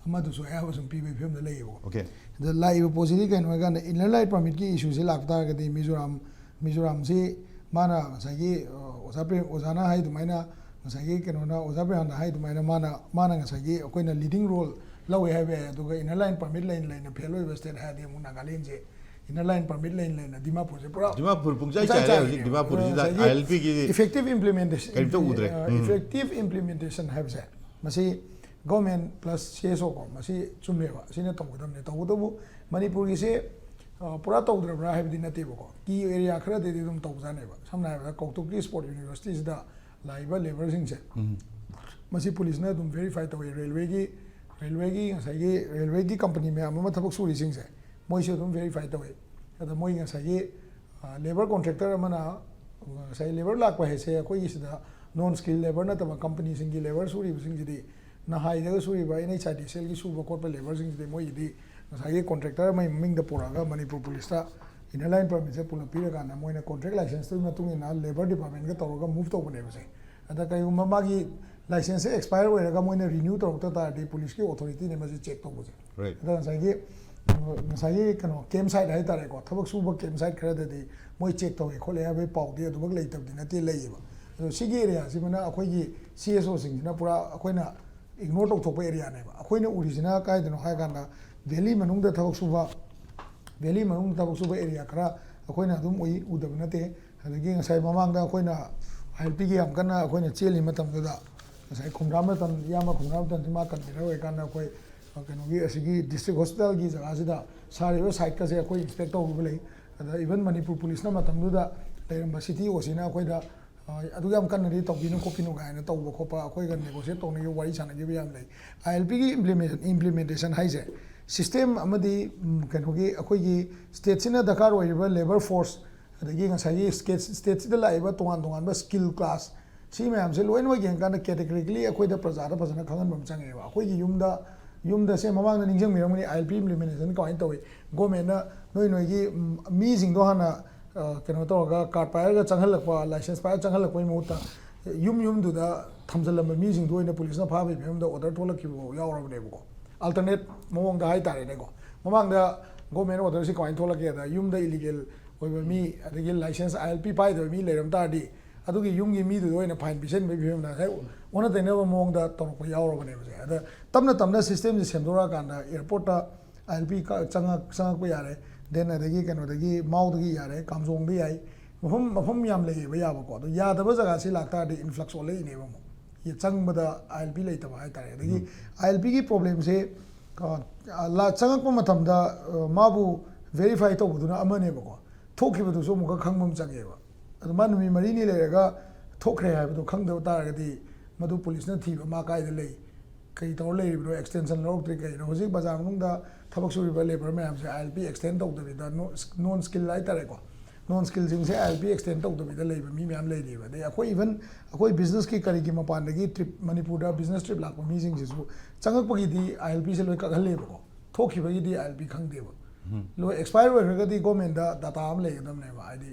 ꯑꯃꯗꯨꯁꯨ ꯑꯌꯥꯕ ꯁꯨꯝ ꯄꯤꯕꯒꯤ ꯐꯤꯕꯝꯗ ꯂꯩꯌꯦꯕꯀꯣ꯫ ꯑꯣꯀꯦ꯫ ꯑꯗ ꯂꯥꯛꯏꯕ ꯄꯣꯠꯁꯤꯗꯤ ꯀꯩꯅꯣ ꯍꯥꯏꯀꯥꯟꯗ, ꯏꯅꯔ ꯂꯥꯏꯟ ꯄꯔꯃꯤꯠꯀꯤ ꯏꯁꯨꯁꯦ ꯂꯥꯛꯇꯥꯔꯒꯗꯤ ꯃꯤꯖꯣꯔꯥꯝ, ꯃꯤꯖꯣꯔꯥꯝꯁꯤ ꯃꯥꯅ ꯉꯁꯥꯏꯒꯤ, ꯑ, ꯑꯣꯖꯥ ꯄ꯭ꯔꯦꯝ, ꯑꯣꯖꯥꯅ ꯍꯥꯏ ꯑꯗꯨꯃꯥꯏꯅ, ꯉꯁꯥꯏꯒꯤ ꯀꯩꯅꯣꯅ, ꯑꯣꯖꯥ ꯄ꯭ꯔꯦꯝꯅ ꯍꯥꯏ ꯑꯗꯨꯃꯥꯏꯅ ꯃꯥꯅ, ꯃꯥꯅ ꯉꯁꯥꯏꯒꯤ ꯑꯩꯈꯣꯏꯅ ꯂꯤꯗꯤꯡ ꯔꯣꯜ ꯂꯧꯋꯦ ꯍꯥꯏꯕ ꯌꯥꯏ꯫ ꯑꯗꯨꯒ ꯏꯅꯔ ꯂꯥꯏꯟ ꯄꯔꯃꯤꯠ ꯂꯩꯅ ꯂꯩꯅ ꯐꯦꯜ ꯑꯣꯏꯕ ꯁ꯭ꯇꯦꯠ ꯍꯥꯏꯔꯗꯤ ꯑꯃꯨꯛ ꯅꯥꯒꯥꯂꯦꯟꯁꯦ ꯏꯅꯔ ꯂꯥꯏꯟ ꯄꯔꯃꯤꯠ ꯂꯩꯅ ꯂꯩꯅ ꯗꯤꯃꯥꯄꯨꯔꯁꯦ ꯄꯨꯔꯥ ꯗꯤꯃꯥꯄꯨꯔ ꯄꯨꯡꯆꯥꯏ ꯄꯨꯡꯆꯥꯏ ꯆꯥꯏꯔꯦ ꯆꯥꯏꯔꯦ꯫ ꯍꯧꯖꯤꯛ ꯗꯤꯃꯥꯄꯨꯔꯁꯤꯗ ꯉꯁꯥꯏꯒꯤ ꯑꯥꯏ ꯑꯦꯜ ꯄꯤꯒꯤ effective implementation, ꯀꯔꯤꯝꯇ ꯎꯗ꯭ꯔꯦ꯫ ꯑ, ꯎꯝ꯫ Effective implementation ꯍꯥꯏꯕꯁꯦ, ꯃꯁꯤ ꯒꯣꯔꯃꯦꯟ ꯄ꯭ꯂꯁ ꯁꯤ ꯑꯦꯁ ꯑꯣ ꯀꯣ, ꯃꯁꯤ ꯆꯨꯝꯃꯦꯕ, ꯑꯁꯤꯅ ꯇꯧꯒꯗꯕꯅꯦ꯫ ꯇꯧꯕꯇꯕꯨ ꯃꯅꯤꯄꯨꯔꯒꯤꯁꯦ, ꯑ, ꯄꯨꯔꯥ ꯇꯧꯗ꯭ꯔꯕ꯭ꯔꯥ ꯍꯥꯏꯕꯗꯤ ꯅꯠꯇꯦꯕꯀꯣ, ꯀꯤ ꯑꯦꯔꯤꯌꯥ ꯈꯔꯗꯗꯤ ꯑꯗꯨꯝ ꯇꯧꯖꯥꯠꯅꯦꯕ꯫ ꯁꯝꯅ ꯍꯥꯏꯔꯕꯗ ꯀꯧꯇꯣꯛꯀꯤ ꯁ꯭ꯄꯣꯔꯠ ꯌꯨꯅꯤꯚꯔꯁꯤꯇꯤꯁꯤꯗ ꯂꯥꯛꯏꯕ ꯂꯦꯕꯔꯁꯤꯡꯁꯦ, ꯎꯝ꯫ ꯃꯁꯤ ꯄꯨꯂꯤꯁꯅ ꯑꯗꯨꯝ ꯚꯦꯔꯤꯐꯥꯏ ꯇꯧꯏ꯫ ꯔꯦꯜꯋꯦꯒꯤ, ꯔꯦꯜꯋꯦꯒꯤ ꯉꯁꯥꯏꯒꯤ ꯔꯦꯜꯋꯦꯒꯤ ꯀꯝꯄꯅꯤ ꯃꯌꯥꯝ ꯑꯃ ꯊꯕꯛ ꯁꯨꯔꯤꯁꯤꯡꯁꯦ, ꯃꯣꯏꯁꯨ ꯑꯗꯨꯝ ꯚꯦꯔꯤꯐꯥꯏ ꯇꯧꯏ꯫ ꯑꯗ ꯃꯣꯏ ꯉꯁꯥꯏꯒꯤ, ꯑ, ꯂꯦꯕꯔ ꯀꯣꯟꯇ꯭ꯔꯦꯛꯇꯔ ꯑꯃꯅ ꯉꯁꯥꯏ ꯂꯦꯕꯔ ꯂꯥꯛꯄ ꯍꯥꯏꯁꯦ ꯑꯩꯈꯣꯏꯒꯤ ꯁꯤꯗ ꯅꯣꯟ ꯁ꯭ꯀꯤꯜ ꯂꯦꯕꯔ ꯅꯠꯇꯕ ꯀꯝꯄꯅꯤꯁꯤꯡꯒꯤ ꯂꯦꯕꯔ ꯁꯨꯔꯤꯕꯁꯤꯡꯁꯤꯗꯤ, ꯅꯍꯥꯏꯗꯒ ꯁꯨꯔꯤꯕ ꯑꯦꯟ ꯑꯩꯆ ꯑꯥꯏ ꯗꯤ ꯁꯤ ꯑꯦꯜꯒꯤ ꯁꯨꯕ ꯈꯣꯠꯄ ꯂꯦꯕꯔꯁꯤꯡꯁꯤꯗꯤ ꯃꯣꯏꯒꯤꯗꯤ ꯉꯁꯥꯏꯒꯤ ꯀꯣꯟꯇ꯭ꯔꯦꯛꯇꯔ ꯑꯃꯒꯤ ꯃꯃꯤꯡꯗ ꯄꯨꯔꯛꯑꯒ ꯃꯅꯤꯄꯨꯔ ꯄꯨꯂꯤꯁꯇ ꯏꯟꯅꯔ ꯂꯥꯏꯟ ꯄꯔꯃꯤꯠꯁꯦ ꯄꯨꯂꯞ ꯄꯤꯔꯀꯥꯟꯗ ꯃꯣꯏꯅ ꯀꯣꯟꯇ꯭ꯔꯦꯛ ꯂꯥꯏꯁꯦꯟꯁꯇꯨꯒꯤ ꯃꯇꯨꯡ ꯏꯟꯅ ꯂꯦꯕꯔ ꯗꯤꯄꯥꯔꯠꯃꯦꯟꯒ ꯇꯧꯔꯒ ꯃꯨꯚ ꯇꯧꯕꯅꯦꯕꯁꯦ꯫ ꯑꯗ ꯀꯩꯒꯨꯝꯕ ꯃꯥꯒꯤ ꯂꯥꯏꯁꯦꯟꯁꯁꯦ ꯑꯦꯛꯁꯄꯥꯌꯔ ꯑꯣꯏꯔꯒ ꯃꯣꯏꯅ ꯔꯤꯅ꯭ꯌꯨ ꯇꯧꯔꯛꯇ ꯇꯥꯔꯗꯤ ꯄꯨꯂꯤꯁꯀꯤ ꯑꯣꯊꯣꯔꯤꯇꯤꯅꯦ ꯃꯁꯤ ꯆꯦꯛ ꯇꯧꯕꯁꯦ꯫ Right. ꯑꯗ ꯉꯁꯥꯏꯒꯤ ꯉꯁꯥꯏꯒꯤ ꯀꯩꯅꯣ ꯀꯦꯝ ꯁꯥꯏꯠ ꯍꯥꯏꯇꯥꯔꯦꯀꯣ, ꯊꯕꯛ ꯁꯨꯕ ꯀꯦꯝ ꯁꯥꯏꯠ ꯈꯔꯗꯗꯤ ꯃꯣꯏ ꯆꯦꯛ ꯇꯧꯋꯦ ꯈꯣꯠꯂꯦ ꯍꯥꯏꯕꯒꯤ ꯄꯥꯎꯗꯤ ꯑꯗꯨꯃꯛ ꯂꯩꯇꯕꯗꯤ ꯅꯠꯇꯦ, ꯂꯩꯌꯦꯕ꯫ ꯑꯗꯣ ꯁꯤꯒꯤ ꯑꯦꯔꯤꯌꯥꯁꯤꯃꯅ ꯑꯩꯈꯣꯏꯒꯤ ꯁꯤ ꯑꯦꯁ ꯑꯣꯁꯤꯡꯁꯤꯅ ꯄꯨꯔꯥ ꯑꯩꯈꯣꯏꯅ ꯏꯒꯅꯣꯔ ꯇꯧꯊꯣꯛꯄ ꯑꯦꯔꯤꯌꯥꯅꯦꯕ꯫ ꯑꯩꯈꯣꯏꯅ ꯎꯔꯤꯁꯤꯅ ꯀꯥꯏꯗꯅꯣ ꯍꯥꯏ ꯀꯥꯟꯗ ꯚꯦꯂꯤ ꯃꯅꯨꯡꯗ ꯊꯕꯛ ꯁꯨꯕ, ꯚꯦꯂꯤ ꯃꯅꯨꯡꯗ ꯊꯕꯛ ꯁꯨꯕ ꯑꯦꯔꯤꯌꯥ ꯈꯔ ꯑꯩꯈꯣꯏꯅ ꯑꯗꯨꯝ ꯎꯏ, ꯎꯗꯕ ꯅꯠꯇꯦ꯫ ꯑꯗꯒꯤ ꯉꯁꯥꯏ ꯃꯃꯥꯡꯗ ꯑꯩꯈꯣꯏꯅ ꯑꯥꯏ ꯑꯦꯜ ꯄꯤꯒꯤ ꯌꯥꯝ ꯀꯟꯅ ꯑꯩꯈꯣꯏꯅ ꯆꯦꯜꯂꯤ ꯃꯇꯝꯗꯨꯗ, ꯉꯁꯥꯏ ꯈꯣꯡꯒ꯭ꯔꯥꯝ ꯃꯇꯝ, ꯏꯌꯥꯝꯕ ꯈꯣꯡꯒ꯭ꯔꯥꯝ ꯃꯇꯝꯁꯤ ꯃꯥ ꯀꯟꯚꯤꯅꯔ ꯑꯣꯏꯔꯀꯥꯟꯗ ꯑꯩꯈꯣꯏ ꯀꯩꯅꯣꯒꯤ ꯑꯁꯤꯒꯤ ꯗꯤꯁꯇ꯭ꯔꯤꯛ ꯍꯣꯁꯄꯤꯇꯥꯜꯒꯤ ꯖꯒꯥꯁꯤꯗ ꯁꯥꯔꯤꯕ ꯁꯥꯏꯠꯀꯁꯦ ꯑꯩꯈꯣꯏ ꯏꯟꯁꯄꯦꯛ ꯇꯧꯔꯨꯕ ꯂꯩ꯫ ꯑꯗ ꯏꯚꯟ ꯃꯅꯤꯄꯨꯔ ꯄꯨꯂꯤꯁꯅ ꯃꯇꯝꯗꯨꯗ ꯂꯩꯔꯝꯕ ꯁꯤ ꯇꯤ ꯑꯣꯁꯤꯅ ꯑꯩꯈꯣꯏꯗ ꯑ, ꯑꯗꯨ ꯌꯥꯝ ꯀꯟꯅꯗꯤ ꯇꯧꯕꯤꯅꯨ ꯈꯣꯠꯄꯤꯅꯨ ꯀꯥꯏꯅ ꯇꯧꯕ ꯈꯣꯠꯄ ꯑꯩꯈꯣꯏꯒ ꯅꯦꯒꯣꯁꯤꯌꯦꯠ ꯇꯧꯅꯈꯤꯕ, ꯋꯥꯔꯤ ꯁꯥꯟꯅꯈꯤꯕ ꯌꯥꯝ ꯂꯩ꯫ ꯑꯥꯏ ꯑꯦꯜ ꯄꯤꯒꯤ ꯏꯝꯄ꯭ꯂꯤꯃꯦꯟ ꯏꯝꯄ꯭ꯂꯤꯃꯦꯟꯇꯦꯁꯟ ꯍꯥꯏꯁꯦ ꯁꯤꯁꯇꯦꯝ ꯑꯃꯗꯤ ꯎꯝ, ꯀꯩꯅꯣꯒꯤ ꯑꯩꯈꯣꯏꯒꯤ ꯁ꯭ꯇꯦꯠꯁꯤꯅ ꯗꯔꯀꯥꯔ ꯑꯣꯏꯔꯤꯕ ꯂꯦꯕꯔ ꯐꯣꯔꯁ, ꯑꯗꯒꯤ ꯉꯁꯥꯏꯒꯤ ꯁ꯭ꯇꯦꯠ ꯁ꯭ꯇꯦꯠꯁꯤꯗ ꯂꯥꯛꯏꯕ ꯇꯣꯉꯥꯟ ꯇꯣꯉꯥꯟꯕ ꯁ꯭ꯀꯤꯜ ꯀ꯭ꯂꯥꯁ, ꯁꯤ ꯃꯌꯥꯝꯁꯦ ꯂꯣꯏꯅꯃꯛ ꯌꯦꯡꯀꯥꯟꯗ ꯀꯦꯇꯦꯒꯣꯔꯤꯀꯦꯂꯤ ꯑꯩꯈꯣꯏꯗ ꯄ꯭ꯔꯖꯥꯗ ꯐꯖꯅ ꯈꯪꯍꯟꯕ ꯑꯃ ꯆꯪꯉꯦꯕ꯫ ꯑꯩꯈꯣꯏꯒꯤ ꯌꯨꯝꯗ ꯌꯨꯝꯗ ꯁꯦ ꯃꯃꯥꯡꯗ ꯅꯤꯡꯁꯤꯡꯕꯤꯔꯝꯒꯅꯤ, ꯑꯥꯏ ꯑꯦꯜ ꯄꯤ ꯏꯝꯄ꯭ꯂꯤꯃꯦꯟꯇꯦꯁꯟ ꯀꯃꯥꯏꯅ ꯇꯧꯏ꯫ ꯒꯣꯔꯃꯦꯟꯅ ꯅꯣꯏ ꯅꯣꯏꯒꯤ ꯎꯝ, ꯃꯤꯁꯤꯡꯗꯣ ꯍꯥꯟꯅ ꯑ, ꯀꯩꯅꯣ ꯇꯧꯔꯒ ꯀꯥꯔꯠ ꯄꯥꯏꯔꯒ ꯆꯪꯍꯜꯂꯛꯄ, ꯂꯥꯏꯁꯦꯟꯁ ꯄꯥꯏꯔꯒ ꯆꯪꯍꯜꯂꯛꯄꯒꯤ ꯃꯍꯨꯠꯇ ꯌꯨꯝ ꯌꯨꯝꯗꯨꯗ ꯊꯝꯖꯤꯜꯂꯝꯕ ꯃꯤꯁꯤꯡꯗꯨ ꯑꯣꯏꯅ ꯄꯨꯂꯤꯁꯅ ꯐꯥꯕꯒꯤ ꯐꯤꯕꯝꯗ ꯑꯣꯔꯗꯔ ꯊꯣꯛꯂꯛꯈꯤꯕ ꯌꯥꯎꯔꯕꯅꯦꯕꯀꯣ꯫ ꯑꯜꯇꯔꯅꯦꯠ ꯃꯑꯣꯡꯗ ꯍꯥꯏꯇꯥꯔꯦꯅꯦꯀꯣ꯫ ꯃꯃꯥꯡꯗ ꯒꯣꯔꯃꯦꯟ ꯑꯣꯔꯗꯔꯁꯤ ꯀꯃꯥꯏꯅ ꯊꯣꯛꯂꯛꯀꯦꯗ, ꯌꯨꯝꯗ ꯏꯂꯤꯒꯦꯜ ꯑꯣꯏꯕ ꯃꯤ, ꯑꯗꯒꯤ ꯂꯥꯏꯁꯦꯟꯁ ꯑꯥꯏ ꯑꯦꯜ ꯄꯤ ꯄꯥꯏꯗꯕ ꯃꯤ ꯂꯩꯔꯝ ꯇꯥꯔꯗꯤ ꯑꯗꯨꯒꯤ ꯌꯨꯝꯒꯤ ꯃꯤꯗꯨꯗ ꯑꯣꯏꯅ ꯐꯥꯏꯟ ꯄꯤꯁꯟꯕꯒꯤ ꯐꯤꯕꯝꯗ ꯉꯁꯥꯏ ꯑꯣꯟꯅ ꯇꯩꯅꯕ ꯃꯑꯣꯡꯗ ꯇꯧꯔꯛꯄ ꯌꯥꯎꯔꯕꯅꯦꯕꯁꯦ꯫ ꯑꯗ ꯇꯞꯅ ꯇꯞꯅ ꯁꯤꯁꯇꯦꯝꯁꯦ ꯁꯦꯝꯗꯣꯔꯛꯑꯀꯥꯟꯗ ꯑꯦꯌꯥꯔꯄꯣꯔꯠꯇ ꯑꯥꯏ ꯑꯦꯜ ꯄꯤ ꯆꯪꯉꯛ ꯆꯪꯉꯛꯄ ꯌꯥꯔꯦ, ꯗꯦꯟ ꯑꯗꯒꯤ ꯀꯩꯅꯣꯗꯒꯤ ꯃꯥꯎꯗꯒꯤ ꯌꯥꯔꯦ, ꯀꯥꯝꯖꯣꯡꯗ ꯌꯥꯏ, ꯃꯐꯝ ꯃꯐꯝ ꯌꯥꯝ ꯂꯩꯌꯦꯕ ꯌꯥꯕꯀꯣ꯫ ꯑꯗꯣ ꯌꯥꯗꯕ ꯖꯒꯥꯁꯤ ꯂꯥꯛꯇꯥꯔꯗꯤ ꯏꯟꯐ꯭ꯂꯛꯁ ꯑꯣꯜꯂꯛꯏꯅꯦꯕ ꯑꯃꯨꯛ꯫ ꯌꯦ- ꯆꯪꯕꯗ ꯑꯥꯏ ꯑꯦꯜ ꯄꯤ ꯂꯩꯇꯕ ꯍꯥꯏꯇꯥꯔꯦ꯫ ꯑꯗꯒꯤ ꯑꯥꯏ ꯑꯦꯜ ꯄꯤꯒꯤ ꯄ꯭ꯔꯣꯕ꯭ꯂꯦꯝꯁꯦ ꯆꯪꯉꯛꯄ ꯃꯇꯝꯗ ꯑ, ꯃꯥꯕꯨ ꯚꯦꯔꯤꯐꯥꯏ ꯇꯧꯕꯗꯨꯅ ꯑꯃꯅꯦꯕꯀꯣ, ꯊꯣꯛꯈꯤꯕꯗꯨꯁꯨ ꯑꯃꯨꯛꯀ ꯈꯪꯕ ꯑꯃ ꯆꯪꯉꯦꯕ꯫ ꯑꯗꯣ ꯃꯥ ꯅꯨꯃꯤꯠ ꯃꯔꯤꯅꯤ ꯂꯩꯔꯒ ꯊꯣꯛꯈ꯭ꯔꯦ ꯍꯥꯏꯕꯗꯣ ꯈꯪꯗꯕ ꯇꯥꯔꯒꯗꯤ ꯃꯗꯨ ꯄꯨꯂꯤꯁꯅ ꯊꯤꯕ ꯃꯥ ꯀꯥꯏꯗ ꯂꯩ, ꯀꯩ ꯇꯧꯔ ꯂꯩꯔꯤꯕꯅꯣ, ꯑꯦꯛꯁꯇꯦꯟꯁꯟ ꯂꯧꯔꯛꯇ꯭ꯔꯤ ꯀꯩꯅꯣ? ꯍꯧꯖꯤꯛ ꯕꯖꯥꯔ ꯃꯅꯨꯡꯗ ꯊꯕꯛ ꯁꯨꯔꯤꯕ ꯂꯦꯕꯔ ꯃꯌꯥꯝꯁꯦ ꯑꯥꯏ ꯑꯦꯜ ꯄꯤ ꯑꯦꯛꯁꯇꯦꯟ ꯇꯧꯗꯕꯤꯗ ꯅꯣꯟ ꯁ꯭ꯀꯤꯜ ꯍꯥꯏꯇꯥꯔꯦꯀꯣ, ꯅꯣꯟ ꯁ꯭ꯀꯤꯜꯁꯤꯡꯁꯦ ꯑꯥꯏ ꯑꯦꯜ ꯄꯤ ꯑꯦꯛꯁꯇꯦꯟ ꯇꯧꯗꯕꯤꯗ ꯂꯩꯕ ꯃꯤ ꯃꯌꯥꯝ ꯂꯩꯔꯤꯕ꯫ ꯑꯗꯩ ꯑꯩꯈꯣꯏ, ꯏꯚꯟ ꯑꯩꯈꯣꯏ ꯕꯤꯖꯤꯅꯦꯁꯀꯤ ꯀꯔꯤꯒꯤ ꯃꯄꯥꯟꯗꯒꯤ ꯇ꯭ꯔꯤꯞ, ꯃꯅꯤꯄꯨꯔꯗ ꯕꯤꯖꯤꯅꯦꯁ ꯇ꯭ꯔꯤꯞ ꯂꯥꯛꯄ ꯃꯤꯁꯤꯡꯁꯤꯁꯨ ꯆꯪꯉꯛꯄꯒꯤꯗꯤ ꯑꯥꯏ ꯑꯦꯜ ꯄꯤꯁꯦ ꯂꯣꯏ ꯀꯛꯍꯜꯂꯦꯕꯀꯣ, ꯊꯣꯛꯈꯤꯕꯒꯤꯗꯤ ꯑꯥꯏ ꯑꯦꯜ ꯄꯤ ꯈꯪꯗꯦꯕ꯫ ꯂꯣꯏ ꯑꯦꯛꯁꯄꯥꯌꯔ ꯑꯣꯏꯈ꯭ꯔꯒꯗꯤ ꯒꯣꯔꯃꯦꯟꯗ ꯗꯥꯇꯥ ꯑꯃ ꯂꯩꯒꯗꯕꯅꯦꯕ, ꯍꯥꯏꯗꯤ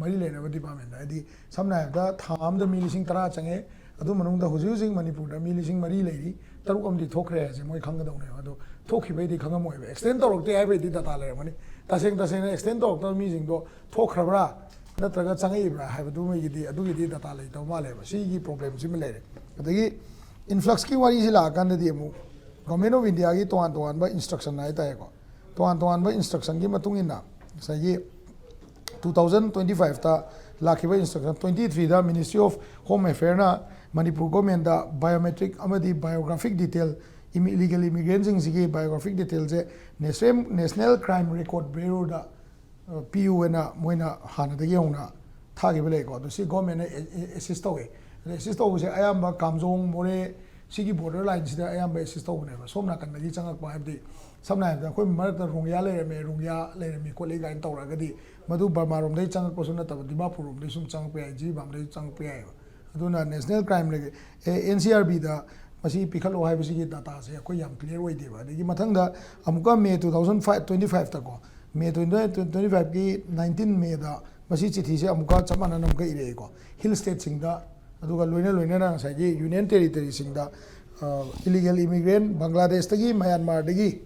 ꯃꯔꯤ ꯂꯩꯅꯕ ꯗꯤꯄꯥꯔꯠꯃꯦꯟꯗ꯫ ꯍꯥꯏꯗꯤ ꯁꯝꯅ ꯍꯥꯏꯔꯕꯗ ꯊꯥ ꯑꯃꯗ ꯃꯤ ꯂꯤꯁꯤꯡ ꯇꯔꯥ ꯆꯪꯉꯦ, ꯑꯗꯨ ꯃꯅꯨꯡꯗ ꯍꯧꯖꯤꯛ ꯍꯧꯖꯤꯛ ꯃꯅꯤꯄꯨꯔꯗ ꯃꯤ ꯂꯤꯁꯤꯡ ꯃꯔꯤ ꯂꯩꯔꯤ, ꯇꯔꯨꯛ ꯑꯃꯗꯤ ꯊꯣꯛꯈ꯭ꯔꯦ ꯍꯥꯏꯁꯦ ꯃꯣꯏ ꯈꯪꯒꯗꯧꯅꯦꯕ꯫ ꯑꯗꯣ ꯊꯣꯛꯈꯤꯕꯩꯗꯤ ꯈꯪꯉꯝꯃꯣꯏꯕ, ꯑꯦꯛꯁꯇꯦꯟ ꯇꯧꯔꯛꯇꯦ ꯍꯥꯏꯕꯩꯗꯤ ꯗꯥꯇꯥ ꯂꯩꯔꯝꯒꯅꯤ꯫ ꯇꯁꯦꯡ ꯇꯁꯦꯡꯅ ꯑꯦꯛꯁꯇꯦꯟ ꯇꯧꯔꯛꯇꯕ ꯃꯤꯁꯤꯡꯗꯣ ꯊꯣꯛꯈ꯭ꯔꯕ꯭ꯔꯥ ꯅꯠꯇ꯭ꯔꯒ ꯆꯪꯉꯛꯏꯕ꯭ꯔꯥ ꯍꯥꯏꯕꯗꯨꯃꯒꯤꯗꯤ, ꯑꯗꯨꯒꯤꯗꯤ ꯗꯥꯇꯥ ꯂꯩꯇꯕ ꯃꯥꯜꯂꯦꯕ꯫ ꯁꯤꯒꯤ ꯄ꯭ꯔꯣꯕ꯭ꯂꯦꯝꯁꯤꯃ ꯂꯩꯔꯦ꯫ ꯑꯗꯒꯤ ꯏꯟꯐ꯭ꯂꯛꯁꯀꯤ ꯋꯥꯔꯤꯁꯤ ꯂꯥꯛꯑꯀꯥꯟꯗꯗꯤ ꯑꯃꯨꯛ ꯒꯣꯔꯃꯦꯟ ꯑꯣꯐ ꯏꯟꯗꯤꯌꯥꯒꯤ ꯇꯣꯉꯥꯟ ꯇꯣꯉꯥꯟꯕ ꯏꯟꯁꯇ꯭ꯔꯛꯁꯟ ꯍꯥꯏꯇꯥꯔꯦꯀꯣ, ꯇꯣꯉꯥꯟ ꯇꯣꯉꯥꯟꯕ ꯏꯟꯁꯇ꯭ꯔꯛꯁꯟꯒꯤ ꯃꯇꯨꯡ ꯏꯟꯅ ꯉꯁꯥꯏꯒꯤ ꯇꯨ ꯊꯥꯎꯖꯟ ꯇ꯭ꯋꯦꯟꯇꯤ ꯐꯥꯏꯚꯇ ꯂꯥꯛꯈꯤꯕ ꯏꯟꯁꯇ꯭ꯔꯛꯁꯟ ꯇ꯭ꯋꯦꯟꯇꯤ ꯊ꯭ꯔꯤꯗ Ministry of Home Affairꯅ ꯃꯅꯤꯄꯨꯔ ꯒꯣꯔꯃꯦꯟꯗ ꯕꯥꯏꯑꯣꯃꯦꯇ꯭ꯔꯤꯛ ꯑꯃꯗꯤ ꯕꯥꯏꯑꯣꯒ꯭ꯔꯥꯐꯤꯛ ꯗꯤꯇꯦꯜ, ꯏꯃꯤ-, ꯏꯂꯤꯒꯦꯜ ꯏꯃꯤꯒ꯭ꯔꯦꯟꯁꯤꯡꯁꯤꯒꯤ ꯕꯥꯏꯑꯣꯒ꯭ꯔꯥꯐꯤꯛ ꯗꯤꯇꯦꯜꯁꯦ ꯅꯦꯁꯅꯦꯜ, ꯅꯦꯁꯅꯦꯜ ꯀ꯭ꯔꯥꯏꯝ ꯔꯦꯀꯣꯔꯠ ꯕ꯭ꯌꯨꯔꯣꯗ, ꯑ, ꯄꯤꯌꯨ ꯍꯥꯏꯅ ꯃꯣꯏꯅ ꯍꯥꯟꯅꯗꯒꯤ ꯍꯧꯅ ꯊꯥꯈꯤꯕ ꯂꯩꯀꯣ꯫ ꯑꯗꯣ ꯁꯤ ꯒꯣꯔꯃꯦꯟꯅ ꯑꯦ-, ꯑꯦ-, ꯑꯦꯁꯤꯁ ꯇꯧꯋꯦ꯫ ꯑꯗꯣ ꯑꯦꯁꯤꯁ ꯇꯧꯕꯁꯦ ꯑꯌꯥꯝꯕ ꯀꯥꯝꯖꯣꯡ, ꯃꯣꯔꯦ, ꯁꯤꯒꯤ ꯕꯣꯔꯗꯔ ꯂꯥꯏꯟꯁꯤꯗ ꯑꯌꯥꯝꯕ ꯑꯦꯁꯤꯁ ꯇꯧꯕꯅꯦꯕ꯫ ꯁꯣꯝ ꯅꯥꯀꯟꯗꯒꯤ ꯆꯪꯉꯛꯄ, ꯍꯥꯏꯕꯗꯤ ꯁꯝꯅ ꯍꯥꯏꯔꯕꯗ ꯑꯩꯈꯣꯏ ꯃꯔꯛꯇ ꯔꯣꯡꯌꯥ ꯂꯩꯔꯝꯃꯦ, ꯔꯣꯡꯌꯥ ꯂꯩꯔꯝꯃꯤ ꯈꯣꯠꯂꯤ ꯀꯥꯏꯅ ꯇꯧꯔꯛꯑꯒꯗꯤ ꯃꯗꯨ ꯕꯔꯃꯥꯔꯣꯝꯗꯒꯤ ꯆꯪꯉꯛꯄꯁꯨ ꯅꯠꯇꯕ ꯗꯤꯃꯥꯄꯨꯔꯔꯣꯝꯗꯒꯤ ꯁꯨꯝ ꯆꯪꯉꯛꯄ ꯌꯥꯏ, ꯖꯤꯔꯤꯕꯥꯝꯗꯒꯤ ꯆꯪꯉꯛꯄ ꯌꯥꯏꯑꯕ꯫ ꯑꯗꯨꯅ ꯅꯦꯁꯅꯦꯜ ꯀ꯭ꯔꯥꯏꯝ ꯔꯦ-, ꯑꯦ, ꯑꯦꯟ ꯁꯤ ꯑꯥꯔ ꯕꯤꯗ ꯃꯁꯤ ꯄꯤꯈꯠꯂꯣ ꯍꯥꯏꯕꯁꯤꯒꯤ ꯗꯥꯇꯥꯁꯦ ꯑꯩꯈꯣꯏ ꯌꯥꯝ ꯀ꯭ꯂꯤꯌꯥꯔ ꯑꯣꯏꯗꯦꯕ꯫ ꯑꯗꯒꯤ ꯃꯊꯪꯗ ꯑꯃꯨꯛꯀ May two thousand five, twenty ꯐꯥꯏꯚꯇꯀꯣ, ꯃꯦ ꯇ꯭ꯋꯦꯟꯇꯤ, ꯇ꯭ꯋꯦꯟꯇꯤ ꯐꯥꯏꯚꯀꯤ ꯅꯥꯏꯟꯇꯤꯟ ꯃꯦꯗ ꯃꯁꯤ ꯆꯤꯊꯤꯁꯦ ꯑꯃꯨꯛꯀ ꯆꯞ ꯃꯥꯟꯅꯅ ꯑꯃꯨꯛꯀ ꯏꯔꯛꯑꯦꯀꯣ꯫ ꯍꯤꯜ ꯁ꯭ꯇꯦꯠꯁꯤꯡꯗ, ꯑꯗꯨꯒ ꯂꯣꯏꯅ ꯂꯣꯏꯅꯅ ꯉꯁꯥꯏꯒꯤ ꯌꯨꯅꯤꯌꯟ ꯇꯦꯔꯤꯇꯔꯤꯁꯤꯡꯗ, ꯑ, ꯏꯂꯤꯒꯦꯜ ꯏꯃꯤꯒ꯭ꯔꯦꯟ ꯕꯪꯒ꯭ꯂꯥꯗꯦꯁꯇꯒꯤ, ꯃꯌꯥꯟꯃꯥꯔꯗꯒꯤ,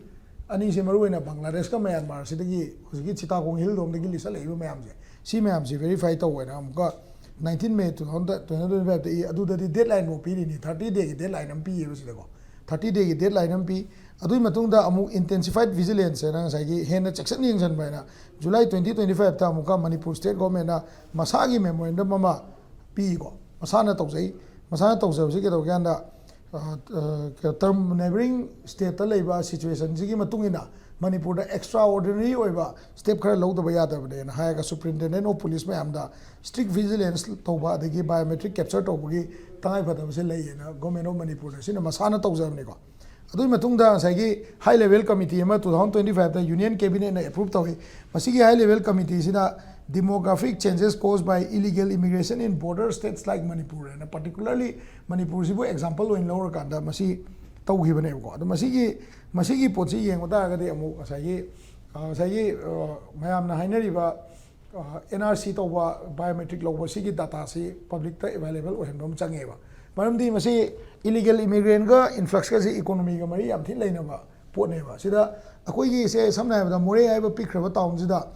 ꯑꯅꯤꯁꯦ ꯃꯔꯨꯑꯣꯏꯅ ꯕꯪꯒ꯭ꯂꯥꯗꯦꯁꯀ ꯃꯌꯥꯟꯃꯥꯔꯁꯤꯗꯒꯤ ꯍꯧꯖꯤꯛꯀꯤ ꯆꯤꯇꯥꯒꯣꯡ ꯍꯤꯜ ꯂꯣꯝꯗꯒꯤ ꯂꯤꯁꯜꯂꯛꯏꯕ ꯃꯌꯥꯝꯁꯦ, ꯁꯤ ꯃꯌꯥꯝꯁꯤ ꯚꯦꯔꯤꯐꯥꯏ ꯇꯧꯋꯦꯅ ꯑꯃꯨꯛꯀ ꯅꯥꯏꯟꯇꯤꯟ ꯃꯦ ꯇꯨ ꯊꯥꯎꯖꯟ ꯇ꯭ꯋꯦꯟꯇꯤ ꯐꯥꯏꯚꯇ ꯏ꯫ ꯑꯗꯨꯗꯗꯤ ꯗꯦꯠ ꯂꯥꯏꯟꯐꯥꯎ ꯄꯤꯔꯤꯅꯤ, ꯊꯥꯔꯇꯤ ꯗꯦꯒꯤ ꯗꯦꯠ ꯂꯥꯏꯟ ꯑꯃ ꯄꯤꯌꯦꯕ ꯁꯤꯗꯀꯣ꯫ ꯊꯥꯔꯇꯤ ꯗꯦꯒꯤ ꯗꯦꯠ ꯂꯥꯏꯟ ꯑꯃ ꯄꯤ꯫ ꯑꯗꯨꯒꯤ ꯃꯇꯨꯡꯗ ꯑꯃꯨꯛ ꯏꯟꯇꯦꯟꯁꯤꯐꯥꯏꯠ ꯚꯤꯖꯤꯂꯦꯟꯁ ꯍꯥꯏꯅ ꯉꯁꯥꯏꯒꯤ ꯍꯦꯟꯅ ꯆꯦꯛꯁꯤꯟ ꯌꯦꯡꯁꯤꯟꯕ ꯍꯥꯏꯅ ꯖꯨꯂꯥꯏ ꯇ꯭ꯋꯦꯟꯇꯤ ꯇ꯭ꯋꯦꯟꯇꯤ ꯐꯥꯏꯚꯇ ꯑꯃꯨꯛꯀ ꯃꯅꯤꯄꯨꯔ ꯁ꯭ꯇꯦꯠ ꯒꯣꯔꯃꯦꯟꯅ ꯃꯁꯥꯒꯤ ꯃꯦꯃꯣꯔꯦꯟꯗꯝ ꯑꯃ ꯄꯤꯀꯣ꯫ ꯃꯁꯥꯅ ꯇꯧꯖꯩ꯫ ꯃꯁꯥꯅ ꯇꯧꯖꯕꯁꯤ ꯀꯩꯗꯧꯒꯦ ꯍꯥꯏ ꯀꯥꯟꯗ, ꯑ, ꯑ, ꯀ-, ꯇꯔꯝ, ꯅꯦꯕꯔꯤꯡ ꯁ꯭ꯇꯦꯠꯇ ꯂꯩꯕ ꯁꯤꯆꯨꯋꯦꯁꯟꯁꯤꯒꯤ ꯃꯇꯨꯡ ꯏꯟꯅ ꯃꯅꯤꯄꯨꯔꯗ ꯑꯦꯛꯁꯇ꯭ꯔꯥ ꯑꯣꯔꯗꯤꯅꯔꯤ ꯑꯣꯏꯕ ꯁ꯭ꯇꯦꯞ ꯈꯔ ꯂꯧꯗꯕ ꯌꯥꯗꯕꯅꯦꯅ ꯍꯥꯏꯔꯒ ꯁꯨꯄ꯭ꯔꯤꯟꯇꯦꯟꯗꯦꯟ ꯑꯣꯐ ꯄꯨꯂꯤꯁ ꯃꯌꯥꯝꯗ ꯁ꯭ꯇ꯭ꯔꯤꯛ ꯚꯤꯖꯤꯂꯦꯟꯁ ꯇꯧꯕ, ꯑꯗꯒꯤ ꯕꯥꯏꯑꯣꯃꯦꯇ꯭ꯔꯤꯛ ꯀꯦꯞꯆꯔ ꯇꯧꯕꯒꯤ ꯇꯉꯥꯏꯐꯗꯕꯁꯦ ꯂꯩꯌꯦꯅ ꯒꯣꯔꯃꯦꯟ ꯑꯣꯐ ꯃꯅꯤꯄꯨꯔꯅ ꯁꯤꯅ ꯃꯁꯥꯅ ꯇꯧꯖꯕꯅꯤꯀꯣ꯫ ꯑꯗꯨꯒꯤ ꯃꯇꯨꯡꯗ ꯉꯁꯥꯏꯒꯤ ꯍꯥꯏ ꯂꯦꯚꯦꯜ ꯀꯃꯤꯇꯤ ꯑꯃ ꯇꯨ ꯊꯥꯎꯖꯟ ꯇ꯭ꯋꯦꯟꯇꯤ ꯐꯥꯏꯚꯇ ꯌꯨꯅꯤꯌꯟ ꯀꯦꯕꯤꯅꯦꯠꯅ ꯑꯦꯄ꯭ꯔꯨꯞ ꯇꯧꯏ꯫ ꯃꯁꯤꯒꯤ ꯍꯥꯏ level ꯀꯃꯤꯇꯤꯁꯤꯅ Demographic changes caused by illegal immigration in border states like Manipur ꯍꯥꯏꯅ, particularly ꯃꯅꯤꯄꯨꯔꯁꯤꯕꯨ example ꯑꯣꯏꯅ ꯂꯧꯔꯀꯥꯟꯗ ꯃꯁꯤ ꯇꯧꯈꯤꯕꯅꯦꯕꯀꯣ꯫ ꯑꯗꯣ ꯃꯁꯤꯒꯤ ꯃꯁꯤꯒꯤ ꯄꯣꯠꯁꯤ ꯌꯦꯡꯕ ꯇꯥꯔꯒꯗꯤ ꯑꯃꯨꯛ ꯉꯁꯥꯏꯒꯤ ꯑ, ꯉꯁꯥꯏꯒꯤ ꯑ, ꯃꯌꯥꯝꯅ ꯍꯥꯏꯅꯔꯤꯕ ꯑꯦꯟ ꯑꯥꯔ ꯁꯤ ꯇꯧꯕ, biometric ꯂꯧꯕ, ꯁꯤꯒꯤ data ꯁꯤ public ꯇ available ꯑꯣꯏꯍꯟꯕ ꯑꯃ ꯆꯪꯉꯦꯕ꯫ ꯃꯔꯝꯗꯤ ꯃꯁꯤ illegal immigrant ꯒ influx ꯀꯁꯤ economy ꯒ ꯃꯔꯤ ꯌꯥꯝ ꯊꯤꯅ ꯂꯩꯅꯕ ꯄꯣꯠꯅꯦꯕ꯫ ꯁꯤꯗ ꯑꯩꯈꯣꯏꯒꯤꯁꯦ ꯁꯝꯅ ꯍꯥꯏꯔꯕꯗ ꯃꯣꯔꯦ ꯍꯥꯏꯕ ꯄꯤꯛꯈ꯭ꯔꯕ town ꯁꯤꯗ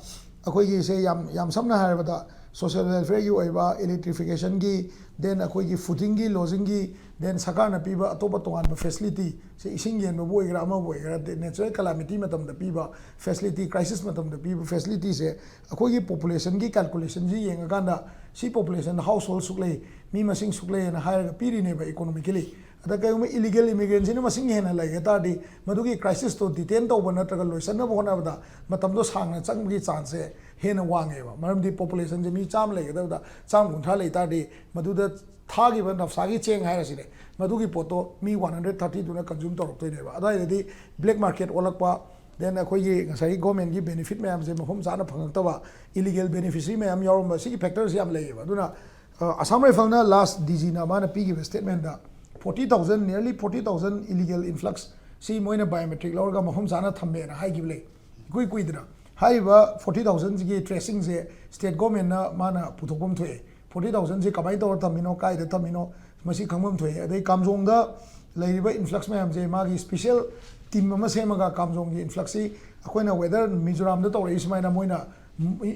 ꯑꯩꯈꯣꯏꯒꯤꯁꯦ ꯌꯥꯝ ꯌꯥꯝ ꯁꯝꯅ ꯍꯥꯏꯔꯕꯗ social welfare ꯒꯤ ꯑꯣꯏꯕ, electrification ꯒꯤ, then ꯑꯩꯈꯣꯏꯒꯤ fooding ꯒꯤ, lodging ꯒꯤ, then ꯁꯔꯀꯥꯔꯅ ꯄꯤꯕ ꯑꯇꯣꯞꯄ ꯇꯣꯉꯥꯟꯕ facility ꯁꯦ, ꯏꯁꯤꯡ ꯌꯦꯟꯕꯕꯨ ꯑꯣꯏꯒꯦꯔꯥ, ꯑꯃꯕꯨ ꯑꯣꯏꯒꯦꯔꯥ, natural calamity ꯃꯇꯝꯗ ꯄꯤꯕ facility, crisis ꯃꯇꯝꯗ ꯄꯤꯕ facility ꯁꯦ ꯑꯩꯈꯣꯏꯒꯤ population ꯒꯤ calculation ꯁꯤ ꯌꯦꯡꯉꯀꯥꯟꯗ ꯁꯤ population ꯗ household ꯁꯨꯛ ꯂꯩ, ꯃꯤ ꯃꯁꯤꯡ ꯁꯨꯛ ꯂꯩ ꯍꯥꯏꯅ ꯍꯥꯏꯔꯒ ꯄꯤꯔꯤꯅꯦꯕ economically꯫ ꯑꯗ ꯀꯩꯒꯨꯝꯕ illegal immigrant ꯁꯤꯅ ꯃꯁꯤꯡ ꯍꯦꯟꯅ ꯂꯩꯒ ꯇꯥꯔꯗꯤ ꯃꯗꯨꯒꯤ crisis ꯇꯣ detain ꯇꯧꯕ ꯅꯠꯇ꯭ꯔꯒ ꯂꯣꯏꯁꯤꯟꯅꯕ ꯍꯣꯠꯅꯕꯗ ꯃꯇꯝꯗꯣ ꯁꯥꯡꯅ ꯆꯪꯕꯒꯤ chance ꯁꯦ ꯍꯦꯟꯅ ꯋꯥꯡꯉꯦꯕ꯫ ꯃꯔꯝꯗꯤ population ꯁꯦ ꯃꯤ ꯆꯥꯝꯃ ꯂꯩꯒꯗꯕꯗ ꯆꯥꯝꯃ ꯀꯨꯟꯊ꯭ꯔꯥ ꯂꯩ ꯇꯥꯔꯗꯤ ꯃꯗꯨꯗ ꯊꯥꯈꯤꯕ ꯅꯞꯁꯥꯒꯤ ꯆꯦꯡ ꯍꯥꯏꯔꯁꯤꯅꯦ, ꯃꯗꯨꯒꯤ ꯄꯣꯠꯇꯣ ꯃꯤ one hundred thirty ꯗꯨꯅ consume ꯇꯧꯔꯛꯇꯣꯏꯅꯦꯕ꯫ ꯑꯗꯨꯋꯥꯏꯗꯗꯤ black market ꯑꯣꯜꯂꯛꯄ, then ꯑꯩꯈꯣꯏꯒꯤ ꯉꯁꯥꯏꯒꯤ government ꯀꯤ benefit ꯃꯌꯥꯝꯁꯦ ꯃꯐꯝ ꯆꯥꯅ ꯐꯪꯉꯛꯇꯕ, illegal beneficiary ꯃꯌꯥꯝ ꯌꯥꯎꯔꯝꯕ, ꯁꯤꯒꯤ factor ꯁꯤ ꯌꯥꯝ ꯂꯩꯌꯦꯕ꯫ ꯑꯗꯨꯅ ꯑ, Assam Rifle ꯅ last D G ꯅ ꯃꯥꯅ ꯄꯤꯈꯤꯕ statement ꯗ forty thousand, nearly forty thousand illegal influx ꯁꯤ ꯃꯣꯏꯅ biometric ꯂꯧꯔꯒ ꯃꯐꯝ ꯆꯥꯅ ꯊꯝꯃꯦꯅ ꯍꯥꯏꯈꯤꯕ ꯂꯩ꯫ ꯏꯀꯨꯏ ꯀꯨꯏꯗꯅ ꯍꯥꯏꯔꯤꯕ forty thousand ꯁꯤꯒꯤ tracing ꯁꯦ state government ꯅ ꯃꯥꯅ ꯄꯨꯊꯣꯛꯐꯝ ꯊꯣꯛꯑꯦ꯫ Forty thousand ꯁꯦ ꯀꯃꯥꯏꯅ ꯇꯧꯔ ꯊꯝꯃꯤꯅꯣ, ꯀꯥꯏꯗ ꯊꯝꯃꯤꯅꯣ, ꯃꯁꯤ ꯈꯪꯐꯝ ꯊꯣꯛꯑꯦ꯫ ꯑꯗꯩ ꯀꯥꯝꯖꯣꯡꯗ ꯂꯩꯔꯤꯕ influx ꯃꯌꯥꯝꯁꯦ ꯃꯥꯒꯤ special team ꯑꯃ ꯁꯦꯝꯃꯒ ꯀꯥꯝꯖꯣꯡꯒꯤ influx ꯁꯤ ꯑꯩꯈꯣꯏꯅ whether ꯃꯤꯖꯣꯔꯥꯝꯗ ꯇꯧꯔꯛꯏ ꯁꯨꯃꯥꯏꯅ ꯃꯣꯏꯅ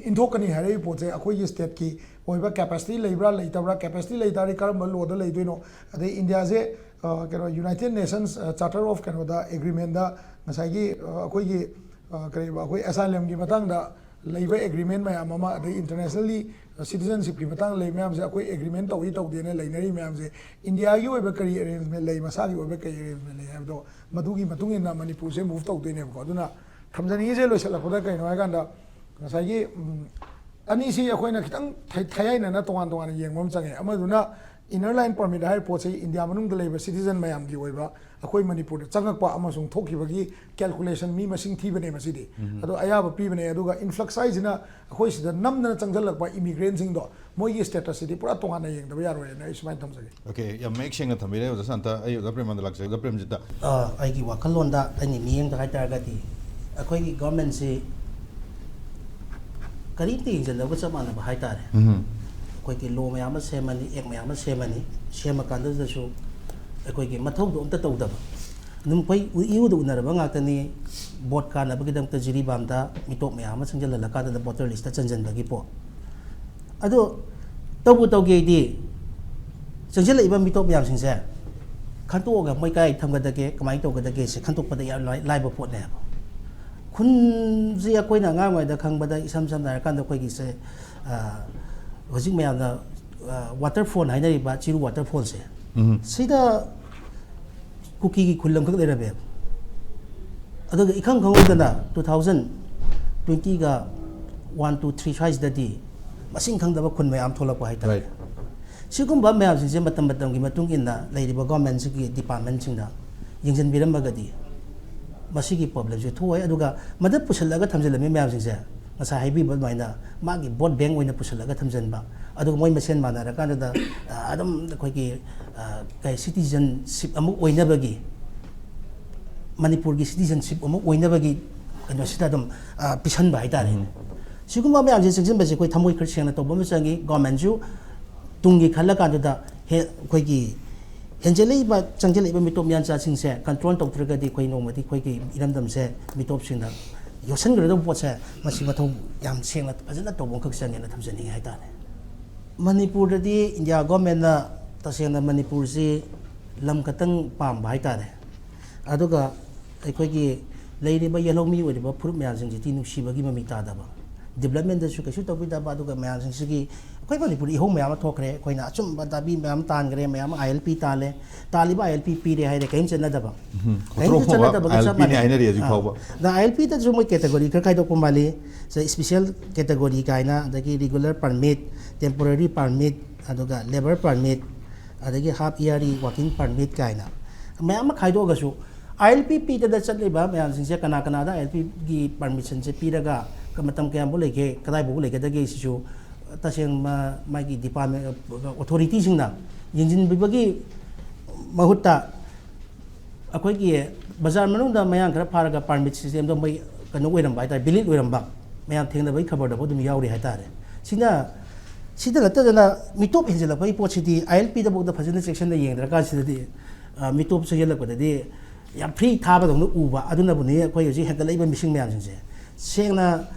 ꯏꯟꯊꯣꯛꯀꯅꯤ ꯍꯥꯏꯔꯛꯏ ꯄꯣꯠꯁꯦ ꯑꯩꯈꯣꯏꯒꯤ state ꯀꯤ ꯑꯣꯏꯕ capacity ꯂꯩꯕ꯭ꯔꯥ, ꯂꯩꯇꯕ꯭ꯔꯥ, capacity ꯂꯩ ꯇꯥꯔꯗꯤ ꯀꯔꯝꯕ law ꯗ ꯂꯩꯗꯣꯏꯅꯣ, ꯑꯗꯩ ꯏꯟꯗꯤꯌꯥꯁꯦ ꯑ, ꯀꯩꯅꯣ United Nations, ꯑ, Charter of ꯀꯩꯅꯣꯗ, agreement ꯗ ꯉꯁꯥꯏꯒꯤ, ꯑ, ꯑꯩꯈꯣꯏꯒꯤ, ꯑ, ꯀꯔꯤꯕ, ꯑꯩꯈꯣꯏ asylum ꯒꯤ ꯃꯇꯥꯡꯗ ꯂꯩꯕ agreement ꯃꯌꯥꯝ ꯑꯃ, ꯑꯗꯩ internationally citizenship ꯀꯤ ꯃꯇꯥꯡꯗ ꯂꯩ ꯃꯌꯥꯝꯁꯦ, ꯑꯩꯈꯣꯏ agreement ꯇꯧꯏ ꯇꯧꯗꯦꯅ ꯂꯩꯅꯔꯤ ꯃꯌꯥꯝꯁꯦ, ꯏꯟꯗꯤꯌꯥꯒꯤ ꯑꯣꯏꯕ ꯀꯔꯤ arrangement ꯂꯩ, ꯃꯁꯥꯒꯤ ꯑꯣꯏꯕ ꯀꯔꯤ arrangement ꯂꯩ ꯍꯥꯏꯕꯗꯣ, ꯃꯗꯨꯒꯤ ꯃꯇꯨꯡ ꯏꯟꯅ ꯃꯅꯤꯄꯨꯔꯁꯦ move ꯇꯧꯗꯣꯏꯅꯦꯕꯀꯣ꯫ ꯑꯗꯨꯅ ꯊꯝꯖꯅꯤꯡꯉꯤꯁꯦ ꯂꯣꯏꯁꯤꯜꯂꯛꯄꯗ ꯀꯩꯅꯣ ꯍꯥꯏꯀꯥꯟꯗ, ꯉꯁꯥꯏꯒꯤ, ꯎꯝ, ꯑꯅꯤꯁꯤ ꯑꯩꯈꯣꯏꯅ ꯈꯤꯇꯪ ꯊꯩ-, ꯊꯩꯌꯥꯏꯅꯅ ꯇꯣꯉꯥꯟ ꯇꯣꯉꯥꯟꯅ ꯌꯦꯡꯕ ꯑꯃ ꯆꯪꯉꯦ꯫ ꯑꯃꯗꯨꯅ Inner Line Permit ꯍꯥꯏꯔꯤꯕ ꯄꯣꯠꯁꯤ ꯏꯟꯗꯤꯌꯥ ꯃꯅꯨꯡꯗ ꯂꯩꯕ citizen ꯃꯌꯥꯝꯒꯤ ꯑꯣꯏꯕ, ꯑꯩꯈꯣꯏ ꯃꯅꯤꯄꯨꯔꯗ ꯆꯪꯉꯛꯄ ꯑꯃꯁꯨꯡ ꯊꯣꯛꯈꯤꯕꯒꯤ calculation, ꯃꯤ ꯃꯁꯤꯡ ꯊꯤꯕꯅꯦ ꯃꯁꯤꯗꯤ꯫ ꯑꯗꯣ ꯑꯌꯥꯕ ꯄꯤꯕꯅꯦ꯫ ꯑꯗꯨꯒ influx ꯍꯥꯏꯁꯤꯅ ꯑꯩꯈꯣꯏ ꯁꯤꯗ ꯅꯝꯗꯅ ꯆꯪꯁꯤꯜꯂꯛꯄ immigrantꯁꯤꯡꯗꯣ, ꯃꯣꯏꯒꯤ statusꯁꯤꯗꯤ ꯄꯨꯔꯥ ꯇꯣꯉꯥꯟꯅ ꯌꯦꯡꯗꯕ ꯌꯥꯔꯣꯏꯅ ꯑꯩ ꯁꯨꯃꯥꯏꯅ ꯊꯝꯖꯒꯦ꯫ OK, ꯌꯥꯝ ꯃꯌꯦꯛ ꯁꯦꯡꯅ ꯊꯝꯕꯤꯔꯦ ꯑꯣꯖꯥ ꯁꯥꯟꯇ꯫ ꯑꯩ ꯑꯣꯖꯥ ꯄ꯭ꯔꯦꯝꯖꯤꯠꯇ ꯂꯥꯛꯆꯒꯦ꯫ ꯑꯣꯖꯥ ꯄ꯭ꯔꯦꯝꯖꯤꯠꯇ꯫ ꯑ, ꯑꯩꯒꯤ ꯋꯥꯈꯜꯂꯣꯟꯗ, ꯑꯩꯒꯤ ꯃꯤꯠꯌꯦꯡꯗ ꯍꯥꯏꯇꯥꯔꯒꯗꯤ, ꯑꯩꯈꯣꯏꯒꯤ governmentꯁꯤ ꯀꯔꯤꯝꯇ ꯌꯦꯡꯁꯤꯟꯗꯕꯒ ꯆꯞ ꯃꯥꯟꯅꯕ ꯍꯥꯏꯇꯥꯔꯦ꯫ ꯑꯩꯈꯣꯏꯒꯤ law ꯃꯌꯥꯝ ꯑꯃ ꯁꯦꯝꯃꯅꯤ, act ꯃꯌꯥꯝ ꯑꯃ ꯁꯦꯝꯃꯅꯤ, ꯁꯦꯝꯃꯀꯥꯟꯗꯨꯗꯁꯨ ꯑꯩꯈꯣꯏꯒꯤ ꯃꯊꯧꯗꯣ ꯑꯝꯇ ꯇꯧꯗꯕ꯫ ꯑꯗꯨꯝ ꯑꯩꯈꯣꯏ ꯎ- ꯏꯎꯗ ꯎꯅꯔꯕ ꯉꯥꯛꯇꯅꯤ꯫ Vote ꯀꯥꯟꯅꯕꯒꯤꯗꯃꯛꯇ ꯖꯤꯔꯤꯕꯥꯝꯗ ꯃꯤꯇꯣꯞ ꯃꯌꯥꯝ ꯑꯃ ꯆꯪꯁꯤꯜꯍꯜꯂꯀꯥꯟꯗ voter listꯇ ꯆꯟꯁꯤꯟꯕꯒꯤ ꯄꯣꯠ꯫ ꯑꯗꯣ ꯇꯧꯕꯨ ꯇꯧꯒꯦꯗꯤ, ꯆꯪꯁꯤꯜꯂꯛꯏꯕ ꯃꯤꯇꯣꯞ ꯃꯌꯥꯝꯁꯤꯡꯁꯦ ꯈꯟꯇꯣꯛꯑꯒ ꯃꯣꯏ ꯀꯥꯏ ꯊꯝꯒꯗꯒꯦ, ꯀꯃꯥꯏꯅ ꯇꯧꯒꯗꯒꯦꯁꯦ ꯈꯟꯇꯣꯛꯄꯗ ꯌꯥꯝ ꯂꯥꯏ- ꯂꯥꯏꯕ ꯄꯣꯠꯅꯦꯕ꯫ ꯈꯨꯟꯁꯤ ꯑꯩꯈꯣꯏꯅ ꯑꯉꯥꯡ ꯑꯣꯏꯔꯤꯉꯩꯗ ꯈꯪꯕꯗ, ꯏꯁꯝ ꯁꯝꯅ ꯍꯥꯏꯔꯀꯥꯟꯗ, ꯑꯩꯈꯣꯏꯒꯤꯁꯦ, ꯑ, ꯍꯧꯖꯤꯛ ꯃꯌꯥꯝꯅ, ꯑ, water front ꯍꯥꯏꯅꯔꯤꯕ ꯆꯤꯔꯨ water fallꯁꯦ, ꯁꯤꯗ ꯀꯨꯀꯤꯒꯤ ꯈꯨꯜ ꯑꯃꯈꯛ ꯂꯩꯔꯝꯃꯦꯕ꯫ ꯑꯗꯨꯒ ꯏꯈꯪ ꯈꯪꯍꯧꯗꯅ two thousand twentyꯒ one, two, three ꯁ꯭ꯋꯥꯏꯁꯤꯗꯗꯤ ꯃꯁꯤꯡ ꯈꯪꯗꯕ ꯈꯨꯟ ꯃꯌꯥꯝ ꯊꯣꯛꯂꯛꯄ ꯍꯥꯏꯇꯥꯔꯦ꯫ Right. ꯁꯤꯒꯨꯝꯕ ꯃꯌꯥꯝꯁꯤꯡꯁꯦ ꯃꯇꯝ ꯃꯇꯝꯒꯤ ꯃꯇꯨꯡ ꯏꯟꯅ ꯂꯩꯔꯤꯕ governmentꯁꯤꯒꯤ departmentꯁꯤꯡꯅ ꯌꯦꯡꯁꯤꯟꯕꯤꯔꯝꯃꯒꯗꯤ ꯃꯁꯤꯒꯤ problemꯁꯦ ꯊꯣꯛꯑꯣꯏ꯫ ꯑꯗꯨꯒ ꯃꯗ ꯄꯨꯁꯤꯜꯂꯒ ꯊꯝꯖꯤꯜꯂꯝꯃꯤ ꯃꯌꯥꯝꯁꯤꯡꯁꯦ, ꯉꯁꯥꯏ ꯍꯥꯏꯕꯤꯕ ꯑꯗꯨꯃꯥꯏꯅ, ꯃꯥꯒꯤ vote bank ꯑꯣꯏꯅ ꯄꯨꯁꯤꯜꯂꯒ ꯊꯝꯖꯤꯟꯕ, ꯑꯗꯨꯒ ꯃꯣꯏ ꯃꯁꯦꯟ ꯃꯥꯟꯅꯔꯀꯥꯟꯗꯨꯗ, ꯑ, ꯑꯗꯨꯝ ꯑꯩꯈꯣꯏꯒꯤ, ꯑ, ꯀꯩ, citizenship ꯑꯃ ꯑꯣꯏꯅꯕꯒꯤ, ꯃꯅꯤꯄꯨꯔꯒꯤ citizenship ꯑꯃ ꯑꯣꯏꯅꯕꯒꯤ ꯀꯩꯅꯣꯁꯤꯗ ꯑꯗꯨꯝ, ꯑ, ꯄꯤꯁꯟꯕ ꯍꯥꯏꯇꯥꯔꯦꯅꯦ꯫ ꯁꯤꯒꯨꯝꯕ ꯃꯌꯥꯝꯁꯦ ꯆꯪꯁꯤꯟꯕꯁꯦ ꯑꯩꯈꯣꯏ ꯊꯃꯣꯏ ꯈꯔ ꯁꯦꯡꯅ ꯇꯧꯕ ꯑꯃ ꯆꯪꯉꯤ꯫ Governmentꯁꯨ ꯇꯨꯡꯒꯤ ꯈꯜꯂꯀꯥꯟꯗꯨꯗ ꯍꯦ-, ꯑꯩꯈꯣꯏꯒꯤ ꯍꯦꯟꯖꯜꯂꯛꯏꯕ, ꯆꯪꯁꯤꯜꯂꯛꯏꯕ ꯃꯤꯇꯣꯞ ꯃꯤꯌꯥꯟꯆꯥꯁꯤꯡꯁꯦ control ꯇꯧꯗ꯭ꯔꯒꯗꯤ ꯑꯩꯈꯣꯏ ꯅꯣꯡꯃꯗꯤ ꯑꯩꯈꯣꯏꯒꯤ ꯏꯔꯝꯗꯝꯁꯦ ꯃꯤꯇꯣꯞꯁꯤꯡꯅ ꯌꯣꯠꯁꯤꯟꯒꯗꯧꯕ ꯄꯣꯠꯁꯦ, ꯃꯁꯤ ꯃꯊꯧ ꯌꯥꯝ ꯁꯦꯡꯅ ꯐꯖꯅ ꯇꯧꯕ ꯑꯃꯈꯛ ꯆꯪꯉꯦꯅ ꯊꯝꯖꯅꯤꯡꯉꯤ ꯍꯥꯏꯇꯥꯔꯦ꯫ ꯃꯅꯤꯄꯨꯔꯗꯗꯤ ꯏꯟꯗꯤꯌꯥ governmentꯅ ꯇꯁꯦꯡꯅ ꯃꯅꯤꯄꯨꯔꯁꯤ ꯂꯝ ꯈꯛꯇꯪ ꯄꯥꯝꯕ ꯍꯥꯏꯇꯥꯔꯦ꯫ ꯑꯗꯨꯒ ꯑꯩꯈꯣꯏꯒꯤ ꯂꯩꯔꯤꯕ ꯌꯦꯜꯍꯧꯃꯤ ꯑꯣꯏꯔꯤꯕ ꯐꯨꯔꯨꯞ ꯃꯌꯥꯝꯁꯤꯡꯁꯤꯗꯤ ꯅꯨꯡꯁꯤꯕꯒꯤ ꯃꯃꯤ ꯇꯥꯗꯕ, developmentꯗꯁꯨ ꯀꯩꯁꯨ ꯇꯧꯕꯤꯗꯕ, ꯑꯗꯨꯒ ꯃꯌꯥꯝꯁꯤꯡꯁꯤꯒꯤ, ꯑꯩꯈꯣꯏ ꯃꯅꯤꯄꯨꯔꯗ ꯏꯍꯧ ꯃꯌꯥꯝ ꯑꯃ ꯊꯣꯛꯈ꯭ꯔꯦ, ꯑꯩꯈꯣꯏꯅ ꯑꯆꯨꯝꯕ ꯗꯥꯕꯤ ꯃꯌꯥꯝ ꯑꯃ ꯇꯥꯟꯈ꯭ꯔꯦ, ꯃꯌꯥꯝ ꯑꯃ ILP ꯇꯥꯜꯂꯦ, ꯇꯥꯜꯂꯤꯕ ILP ꯄꯤꯔꯦ ꯍꯥꯏꯔꯦ, ꯀꯔꯤꯝ ꯆꯠꯅꯗꯕ, ꯀꯔꯤꯝꯇ ꯊꯣꯛꯄ ꯆꯠꯅꯗꯕꯒ ꯆꯞ ILPꯅꯦ ꯃꯥꯟꯅꯩ꯫ ꯍꯥꯏꯅꯔꯤ ꯍꯧꯖꯤꯛ ꯑꯥ꯫ ꯐꯥꯎꯕ꯫ ꯑꯗ ILPꯗꯁꯨ ꯃꯣꯏ category ꯈꯔ ꯈꯥꯏꯗꯣꯛꯄ ꯃꯥꯜꯂꯤ꯫ ꯁꯦ special category ꯀꯥꯏꯅ, ꯑꯗꯒꯤ regular permit, temporary permit, ꯑꯗꯨꯒ labour permit, ꯑꯗꯒꯤ half yearly working permit ꯀꯥꯏꯅ ꯃꯌꯥꯝ ꯑꯃ ꯈꯥꯏꯗꯣꯛꯑꯒꯁꯨ, ILP ꯄꯤꯗꯅ ꯆꯠꯂꯤꯕ ꯃꯌꯥꯝꯁꯤꯡꯁꯦ ꯀꯅꯥ ꯀꯅꯥꯗ ILP ꯒꯤ permission ꯁꯦ ꯄꯤꯔꯒ ꯃꯇꯝ ꯀꯌꯥꯝꯕꯨ ꯂꯩꯒꯦ, ꯀꯗꯥꯏꯐꯥꯎ ꯂꯩꯒꯗꯒꯦ, ꯁꯤꯁꯨ ꯇꯁꯦꯡꯕ ꯃꯥꯒꯤ department, authority ꯁꯤꯡꯅ ꯌꯦꯡꯁꯤꯟꯕꯤꯕꯒꯤ ꯃꯍꯨꯠꯇ, ꯑꯩꯈꯣꯏꯒꯤ ꯕꯖꯥꯔ ꯃꯅꯨꯡꯗ ꯃꯌꯥꯡ ꯈꯔ ꯐꯥꯔꯒ permit system ꯗꯣ ꯃꯣꯏ ꯀꯩꯅꯣ ꯑꯣꯏꯔꯝꯕ ꯍꯥꯏꯇꯥꯔꯦ, valid ꯑꯣꯏꯔꯝꯕ ꯃꯌꯥꯝ ꯊꯦꯡꯅꯕꯒꯤ ꯈꯕꯔꯗꯐꯥꯎ ꯑꯗꯨꯝ ꯌꯥꯎꯔꯤ ꯍꯥꯏꯇꯥꯔꯦ꯫ ꯁꯤꯅ, ꯁꯤꯗ ꯅꯠꯇꯗꯅ ꯃꯤꯇꯣꯞ ꯍꯦꯟꯖꯤꯜꯂꯛꯄꯒꯤ ꯄꯣꯠꯁꯤꯗꯤ ILP ꯗꯐꯥꯎꯗ ꯐꯖꯅ ꯆꯦꯛꯁꯤꯟꯅ ꯌꯦꯡꯗ꯭ꯔꯀꯥꯟꯁꯤꯗꯗꯤ, ꯑ, ꯃꯤꯇꯣꯞꯁꯨ ꯍꯦꯜꯂꯛꯄꯗꯗꯤ ꯌꯥꯝ free ꯊꯥꯕꯗꯧꯅ ꯎꯕ, ꯑꯗꯨꯅꯕꯨꯅꯤ ꯑꯩꯈꯣꯏ ꯍꯧꯖꯤꯛ ꯍꯦꯟꯒꯠꯂꯛꯏꯕ ꯃꯤꯁꯤꯡ ꯃꯌꯥꯝꯁꯤꯡꯁꯦ꯫ ꯁꯦꯡꯅ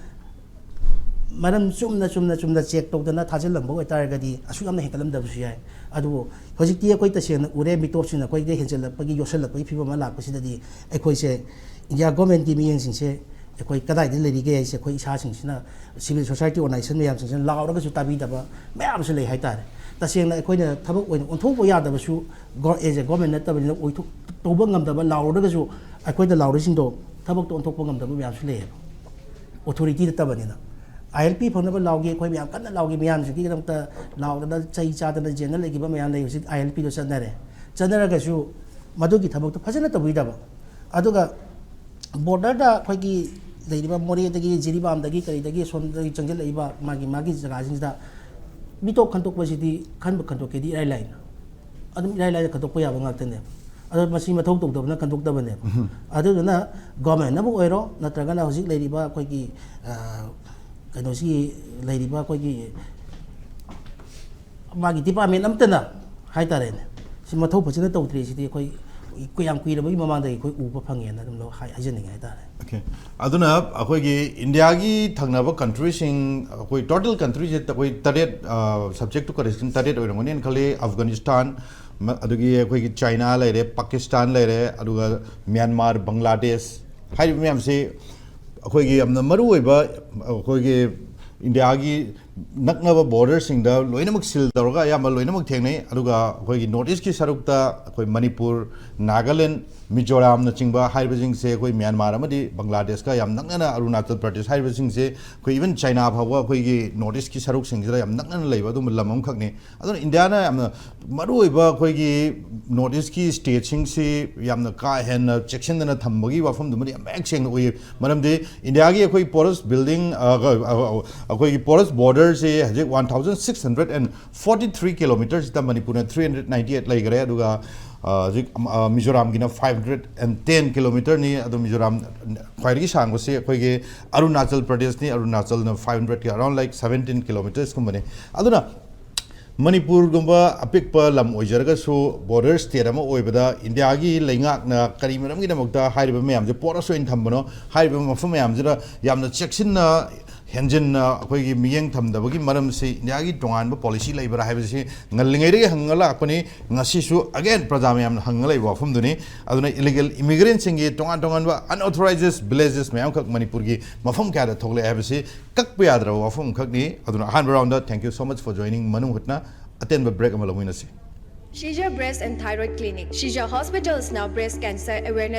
ꯃꯔꯝ ꯆꯨꯝꯅ, ꯆꯨꯝꯅ, ꯆꯨꯝꯅ check ꯇꯧꯗꯅ ꯊꯥꯖꯤꯜꯂꯝꯕ ꯑꯣꯏꯇꯥꯔꯒꯗꯤ ꯑꯁꯨꯛ ꯌꯥꯝꯅ ꯍꯦꯟꯒꯠꯂꯝꯗꯕꯁꯨ ꯌꯥꯏ꯫ ꯑꯗꯨꯕꯨ ꯍꯧꯖꯤꯛꯇꯤ ꯑꯩꯈꯣꯏ ꯇꯁꯦꯡꯅ ꯎꯔꯦ, ꯃꯤꯇꯣꯞꯁꯤꯡꯅ ꯑꯩꯈꯣꯏꯗ ꯍꯦꯟꯖꯜꯂꯛꯄꯒꯤ, ꯌꯣꯠꯁꯜꯂꯛꯄꯒꯤ ꯐꯤꯕꯝ ꯑꯃ ꯂꯥꯛꯄꯁꯤꯗꯗꯤ ꯑꯩꯈꯣꯏꯁꯦ, India government ꯀꯤ ꯃꯤꯠꯌꯦꯡꯁꯤꯡꯁꯦ ꯑꯩꯈꯣꯏ ꯀꯗꯥꯏꯗ ꯂꯩꯔꯤꯒꯦ ꯍꯥꯏꯁꯦ ꯑꯩꯈꯣꯏ ꯏꯁꯥꯁꯤꯡꯁꯤꯅ, civil society organization ꯃꯌꯥꯝꯁꯤꯡꯁꯤꯅ ꯂꯥꯎꯔꯒꯁꯨ ꯇꯥꯕꯤꯗꯕ ꯃꯌꯥꯝ ꯑꯃꯁꯨ ꯂꯩ ꯍꯥꯏꯇꯥꯔꯦ꯫ ꯇꯁꯦꯡꯅ ꯑꯩꯈꯣꯏꯅ ꯊꯕꯛ ꯑꯣꯏꯅ ꯑꯣꯟꯊꯣꯛꯄ ꯌꯥꯗꯕꯁꯨ, ꯒꯣ-, as a government ꯅꯠꯇꯕꯅꯤꯅ ꯑꯣꯏꯊꯣꯛ-, ꯇꯧꯕ ꯉꯝꯗꯕ, ꯂꯥꯎꯔꯨꯔꯒꯁꯨ ꯑꯩꯈꯣꯏꯗ ꯂꯥꯎꯔꯤꯁꯤꯡꯗꯣ ꯊꯕꯛꯇꯣ ꯑꯣꯟꯊꯣꯛꯄ ꯉꯝꯗꯕ ꯃꯌꯥꯝꯁꯨ ꯂꯩꯌꯦꯕ꯫ Authority ꯅꯠꯇꯕꯅꯤꯅ꯫ ILP ꯐꯪꯅꯕ ꯂꯥꯎꯒꯦ, ꯑꯩꯈꯣꯏ ꯃꯌꯥꯝ ꯀꯟꯅ ꯂꯥꯎꯒꯦ, ꯃꯌꯥꯝꯁꯤꯡꯒꯤꯗꯃꯛꯇ ꯂꯥꯎꯗꯅ ꯆꯩ ꯆꯥꯗꯅ ꯖꯦꯟꯗ ꯂꯩꯈꯤꯕ ꯃꯌꯥꯝ ꯂꯩ꯫ ꯍꯧꯖꯤꯛ ILP ꯗꯣ ꯆꯠꯅꯔꯦ꯫ ꯆꯠꯅꯔꯒꯁꯨ ꯃꯗꯨꯒꯤ ꯊꯕꯛꯇꯣ ꯐꯖꯅ ꯇꯧꯕꯤꯗꯕ꯫ ꯑꯗꯨꯒ border ꯗ ꯑꯩꯈꯣꯏꯒꯤ ꯂꯩꯔꯤꯕ ꯃꯣꯔꯦꯗꯒꯤ, ꯖꯤꯔꯤꯕꯥꯝꯗꯒꯤ, ꯀꯔꯤꯗꯒꯤ, ꯁꯣꯝꯗꯒꯤ ꯆꯪꯁꯤꯜꯂꯛꯏꯕ ꯃꯥꯒꯤ, ꯃꯥꯒꯤ ꯖꯒꯥꯁꯤꯡꯁꯤꯗ ꯃꯤꯇꯣꯞ ꯈꯟꯗꯣꯛꯄꯁꯤꯗꯤ ꯈꯟꯕ ꯈꯟꯗꯣꯛꯀꯦꯗꯤ ꯏꯔꯥꯏ ꯂꯥꯏꯅ꯫ ꯑꯗꯨꯝ ꯏꯔꯥꯏ ꯂꯥꯏꯅ ꯈꯟꯗꯣꯛꯄ ꯌꯥꯕ ꯉꯥꯛꯇꯅꯦꯕ꯫ ꯑꯗꯣ ꯃꯁꯤ ꯃꯊꯧ ꯇꯧꯗꯕꯅ ꯈꯟꯗꯣꯛꯇꯕꯅꯦꯕ꯫ ꯑꯗꯨꯗꯨꯅ government ꯅꯕꯨ ꯑꯣꯏꯔꯣ, ꯅꯠꯇ꯭ꯔꯒꯅ ꯍꯧꯖꯤꯛ ꯂꯩꯔꯤꯕ ꯑꯩꯈꯣꯏꯒꯤ, ꯑ, ꯀꯩꯅꯣꯁꯤ ꯂꯩꯔꯤꯕ ꯑꯩꯈꯣꯏꯒꯤ ꯃꯥꯒꯤ department ꯑꯝꯇꯅ ꯍꯥꯏꯇꯥꯔꯦꯅꯦ, ꯁꯤ ꯃꯊꯧ ꯐꯖꯅ ꯇꯧꯗ꯭ꯔꯤꯁꯤꯗꯤ ꯑꯩꯈꯣꯏ ꯀꯌꯥꯝ ꯀꯨꯏꯔꯕꯒꯤ ꯃꯃꯥꯡꯗꯒꯤ ꯑꯩꯈꯣꯏ ꯎꯕ ꯐꯪꯉꯦꯅ ꯑꯗꯨꯝ ꯂꯧ-, ꯍꯥꯏ-, ꯍꯥꯏꯖꯅꯤꯡꯉꯦ ꯍꯥꯏꯇꯥꯔꯦ꯫ Okay. ꯑꯗꯨꯅ ꯑꯩꯈꯣꯏꯒꯤ ꯏꯟꯗꯤꯌꯥꯒꯤ ꯊꯪꯅꯕ country ꯁꯤꯡ, ꯑꯩꯈꯣꯏ total country ꯁꯦ ꯑꯩꯈꯣꯏ ꯇꯔꯦꯠ, ꯑ, subject to question ꯇꯔꯦꯠ ꯑꯣꯏꯔꯝꯒꯅꯤꯅ ꯈꯜꯂꯤ꯫ ꯑꯐꯒꯥꯅꯤꯁꯇꯥꯟ, ꯃ-, ꯑꯗꯨꯒꯤ ꯑꯩꯈꯣꯏꯒꯤ ꯆꯥꯏꯅꯥ ꯂꯩꯔꯦ, ꯄꯥꯀꯤꯁꯇꯥꯟ ꯂꯩꯔꯦ, ꯑꯗꯨꯒ ꯃ꯭ꯌꯥꯟꯃꯥꯔ, ꯕꯪꯒ꯭ꯂꯥꯗꯦꯁ ꯍꯥꯏꯔꯤꯕ ꯃꯌꯥꯝꯁꯤ ꯑꯩꯈꯣꯏꯒꯤ ꯌꯥꯝꯅ ꯃꯔꯨ ꯑꯣꯏꯕ, ꯑꯩꯈꯣꯏꯒꯤ ꯏꯟꯗꯤꯌꯥꯒꯤ ꯅꯛꯅꯕ ꯕꯣꯔꯗꯔꯁꯤꯡꯗ ꯂꯣꯏꯅꯃꯛ ꯁꯤꯜ ꯇꯧꯔꯒ ꯑꯌꯥꯝꯕ ꯂꯣꯏꯅꯃꯛ ꯊꯦꯡꯅꯩ꯫ ꯑꯗꯨꯒ ꯑꯩꯈꯣꯏꯒꯤ ꯅꯣꯔꯠ ꯏꯁꯀꯤ ꯁꯔꯨꯛꯇ ꯑꯩꯈꯣꯏ ꯃꯅꯤꯄꯨꯔ, ꯅꯥꯒꯥꯂꯦꯟ, ꯃꯤꯖꯣꯔꯥꯝꯅꯆꯤꯡꯕ ꯍꯥꯏꯔꯤꯕꯁꯤꯡꯁꯦ ꯑꯩꯈꯣꯏ ꯃ꯭ꯌꯥꯟꯃꯥꯔ ꯑꯃꯗꯤ ꯕꯪꯒ꯭ꯂꯥꯗꯦꯁꯀ ꯌꯥꯝ ꯅꯛꯅꯅ, ꯑꯔꯨꯅꯥꯆꯜ ꯄ꯭ꯔꯗꯦꯁ ꯍꯥꯏꯔꯤꯕꯁꯤꯡꯁꯦ ꯑꯩꯈꯣꯏ even ꯆꯥꯏꯅꯥ ꯐꯥꯎꯕ ꯑꯩꯈꯣꯏꯒꯤ ꯅꯣꯔꯠ ꯏꯁꯀꯤ ꯁꯔꯨꯛꯁꯤꯡꯁꯤꯗ ꯌꯥꯝ ꯅꯛꯅꯅ ꯂꯩꯕ ꯑꯗꯨꯒꯨꯝꯕ ꯂꯝ ꯑꯃꯈꯛꯅꯤ꯫ ꯑꯗꯨꯅ ꯏꯟꯗꯤꯌꯥꯅ ꯌꯥꯝꯅ ꯃꯔꯨꯑꯣꯏꯕ ꯑꯩꯈꯣꯏꯒꯤ ꯅꯣꯔꯠ ꯏꯁꯀꯤ ꯁ꯭ꯇꯦꯠꯁꯤꯡꯁꯤ ꯌꯥꯝꯅ ꯀꯥ ꯍꯦꯟꯅ ꯆꯦꯛꯁꯤꯟꯗꯅ ꯊꯝꯕꯒꯤ ꯋꯥꯐꯝꯗꯨꯃꯗꯤ ꯌꯥꯝ ꯃꯌꯦꯛ ꯁꯦꯡꯅ ꯎꯏ꯫ ꯃꯔꯝꯗꯤ ꯏꯟꯗꯤꯌꯥꯒꯤ ꯑꯩꯈꯣꯏ ꯄꯣꯔꯁ ꯕꯤꯜꯗꯤꯡ, ꯑꯩꯈꯣꯏꯒꯤ ꯄꯣꯔꯁ ꯕꯣꯔꯗꯔꯁꯦ ꯍꯧꯖꯤꯛ one thousand six hundred and forty three kilometerꯁꯤꯗ ꯃꯅꯤꯄꯨꯔꯅ three hundred ninety eight ꯂꯩꯈꯔꯦ꯫ ꯑꯗꯨꯒ ꯍꯧꯖꯤꯛ ꯃꯤꯖꯣꯔꯥꯝꯒꯤꯅ five hundred and ten kilometerꯅꯤ꯫ ꯑꯗꯣ ꯃꯤꯖꯣꯔꯥꯝ ꯈ꯭ꯋꯥꯏꯗꯒꯤ ꯁꯥꯡꯕꯁꯤ ꯑꯩꯈꯣꯏꯒꯤ Arunachal ꯄ꯭ꯔꯗꯦꯁꯅꯤ꯫ ꯑꯔꯨꯅꯥꯆꯜꯅ five hundredꯀꯤ around like seventeen kilometersꯀꯨꯝꯕꯅꯤ꯫ ꯑꯗꯨꯅ ꯃꯅꯤꯄꯨꯔꯒꯨꯝꯕ ꯑꯄꯤꯛꯄ ꯂꯝ ꯑꯣꯏꯖꯔꯒꯁꯨ, ꯕꯣꯔꯗꯔ ꯁ꯭ꯇꯦꯠ ꯑꯃ ꯑꯣꯏꯕꯗ ꯏꯟꯗꯤꯌꯥꯒꯤ ꯂꯩꯉꯥꯛꯅ ꯀꯔꯤ ꯃꯔꯝꯒꯤꯗꯃꯛꯇ ꯍꯥꯏꯔꯤꯕ ꯃꯌꯥꯝꯁꯦ ꯄꯣꯔꯁ ꯑꯣꯏꯅ ꯊꯝꯕꯅꯣ? ꯍꯥꯏꯔꯤꯕ ꯃꯐꯝ ꯃꯌꯥꯝꯁꯤꯗ ꯌꯥꯝꯅ ꯆꯦꯛꯁꯤꯟꯅ, ꯍꯦꯟꯖꯤꯟꯅ ꯑꯩꯈꯣꯏꯒꯤ ꯃꯤꯠꯌꯦꯡ ꯊꯝꯗꯕꯒꯤ ꯃꯔꯝꯁꯤ ꯏꯟꯗꯤꯌꯥꯒꯤ ꯇꯣꯉꯥꯟꯕ ꯄꯣꯂꯤꯁꯤ ꯂꯩꯕ꯭ꯔꯥ ꯍꯥꯏꯕꯁꯤ ꯉꯜꯂꯤꯉꯩꯗꯒꯤ ꯍꯪꯉ ꯂꯥꯛꯄꯅꯤ꯫ ꯉꯁꯤꯁꯨ again ꯄ꯭ꯔꯖꯥ ꯃꯌꯥꯝꯅ ꯍꯪꯉ ꯂꯩꯕ ꯋꯥꯐꯝꯗꯨꯅꯤ꯫ ꯑꯗꯨꯅ ꯏꯂꯤꯒꯦꯜ ꯏꯃꯤꯒ꯭ꯔꯦꯟꯁꯤꯡꯒꯤ ꯇꯣꯉꯥꯟ ꯇꯣꯉꯥꯟꯕ unauthorized villages ꯃꯌꯥꯝꯈꯛ ꯃꯅꯤꯄꯨꯔꯒꯤ ꯃꯐꯝ ꯀꯌꯥꯗ ꯊꯣꯛꯂꯛꯑꯦ ꯍꯥꯏꯕꯁꯤ ꯀꯛꯄ ꯌꯥꯗ꯭ꯔꯕ ꯋꯥꯐꯝ ꯑꯃꯈꯛꯅꯤ꯫ ꯑꯗꯨꯅ ꯑꯍꯥꯟꯕ roundꯗ thank you so much for joining ꯃꯅꯨꯡ ꯍꯨꯠꯅ ꯑꯇꯦꯟꯕ break ꯑꯃ ꯂꯧꯃꯤꯟꯅꯁꯤ꯫ Shija Breast and Thyroid Clinic. Shija Hospitalsꯅ breast cancer awareness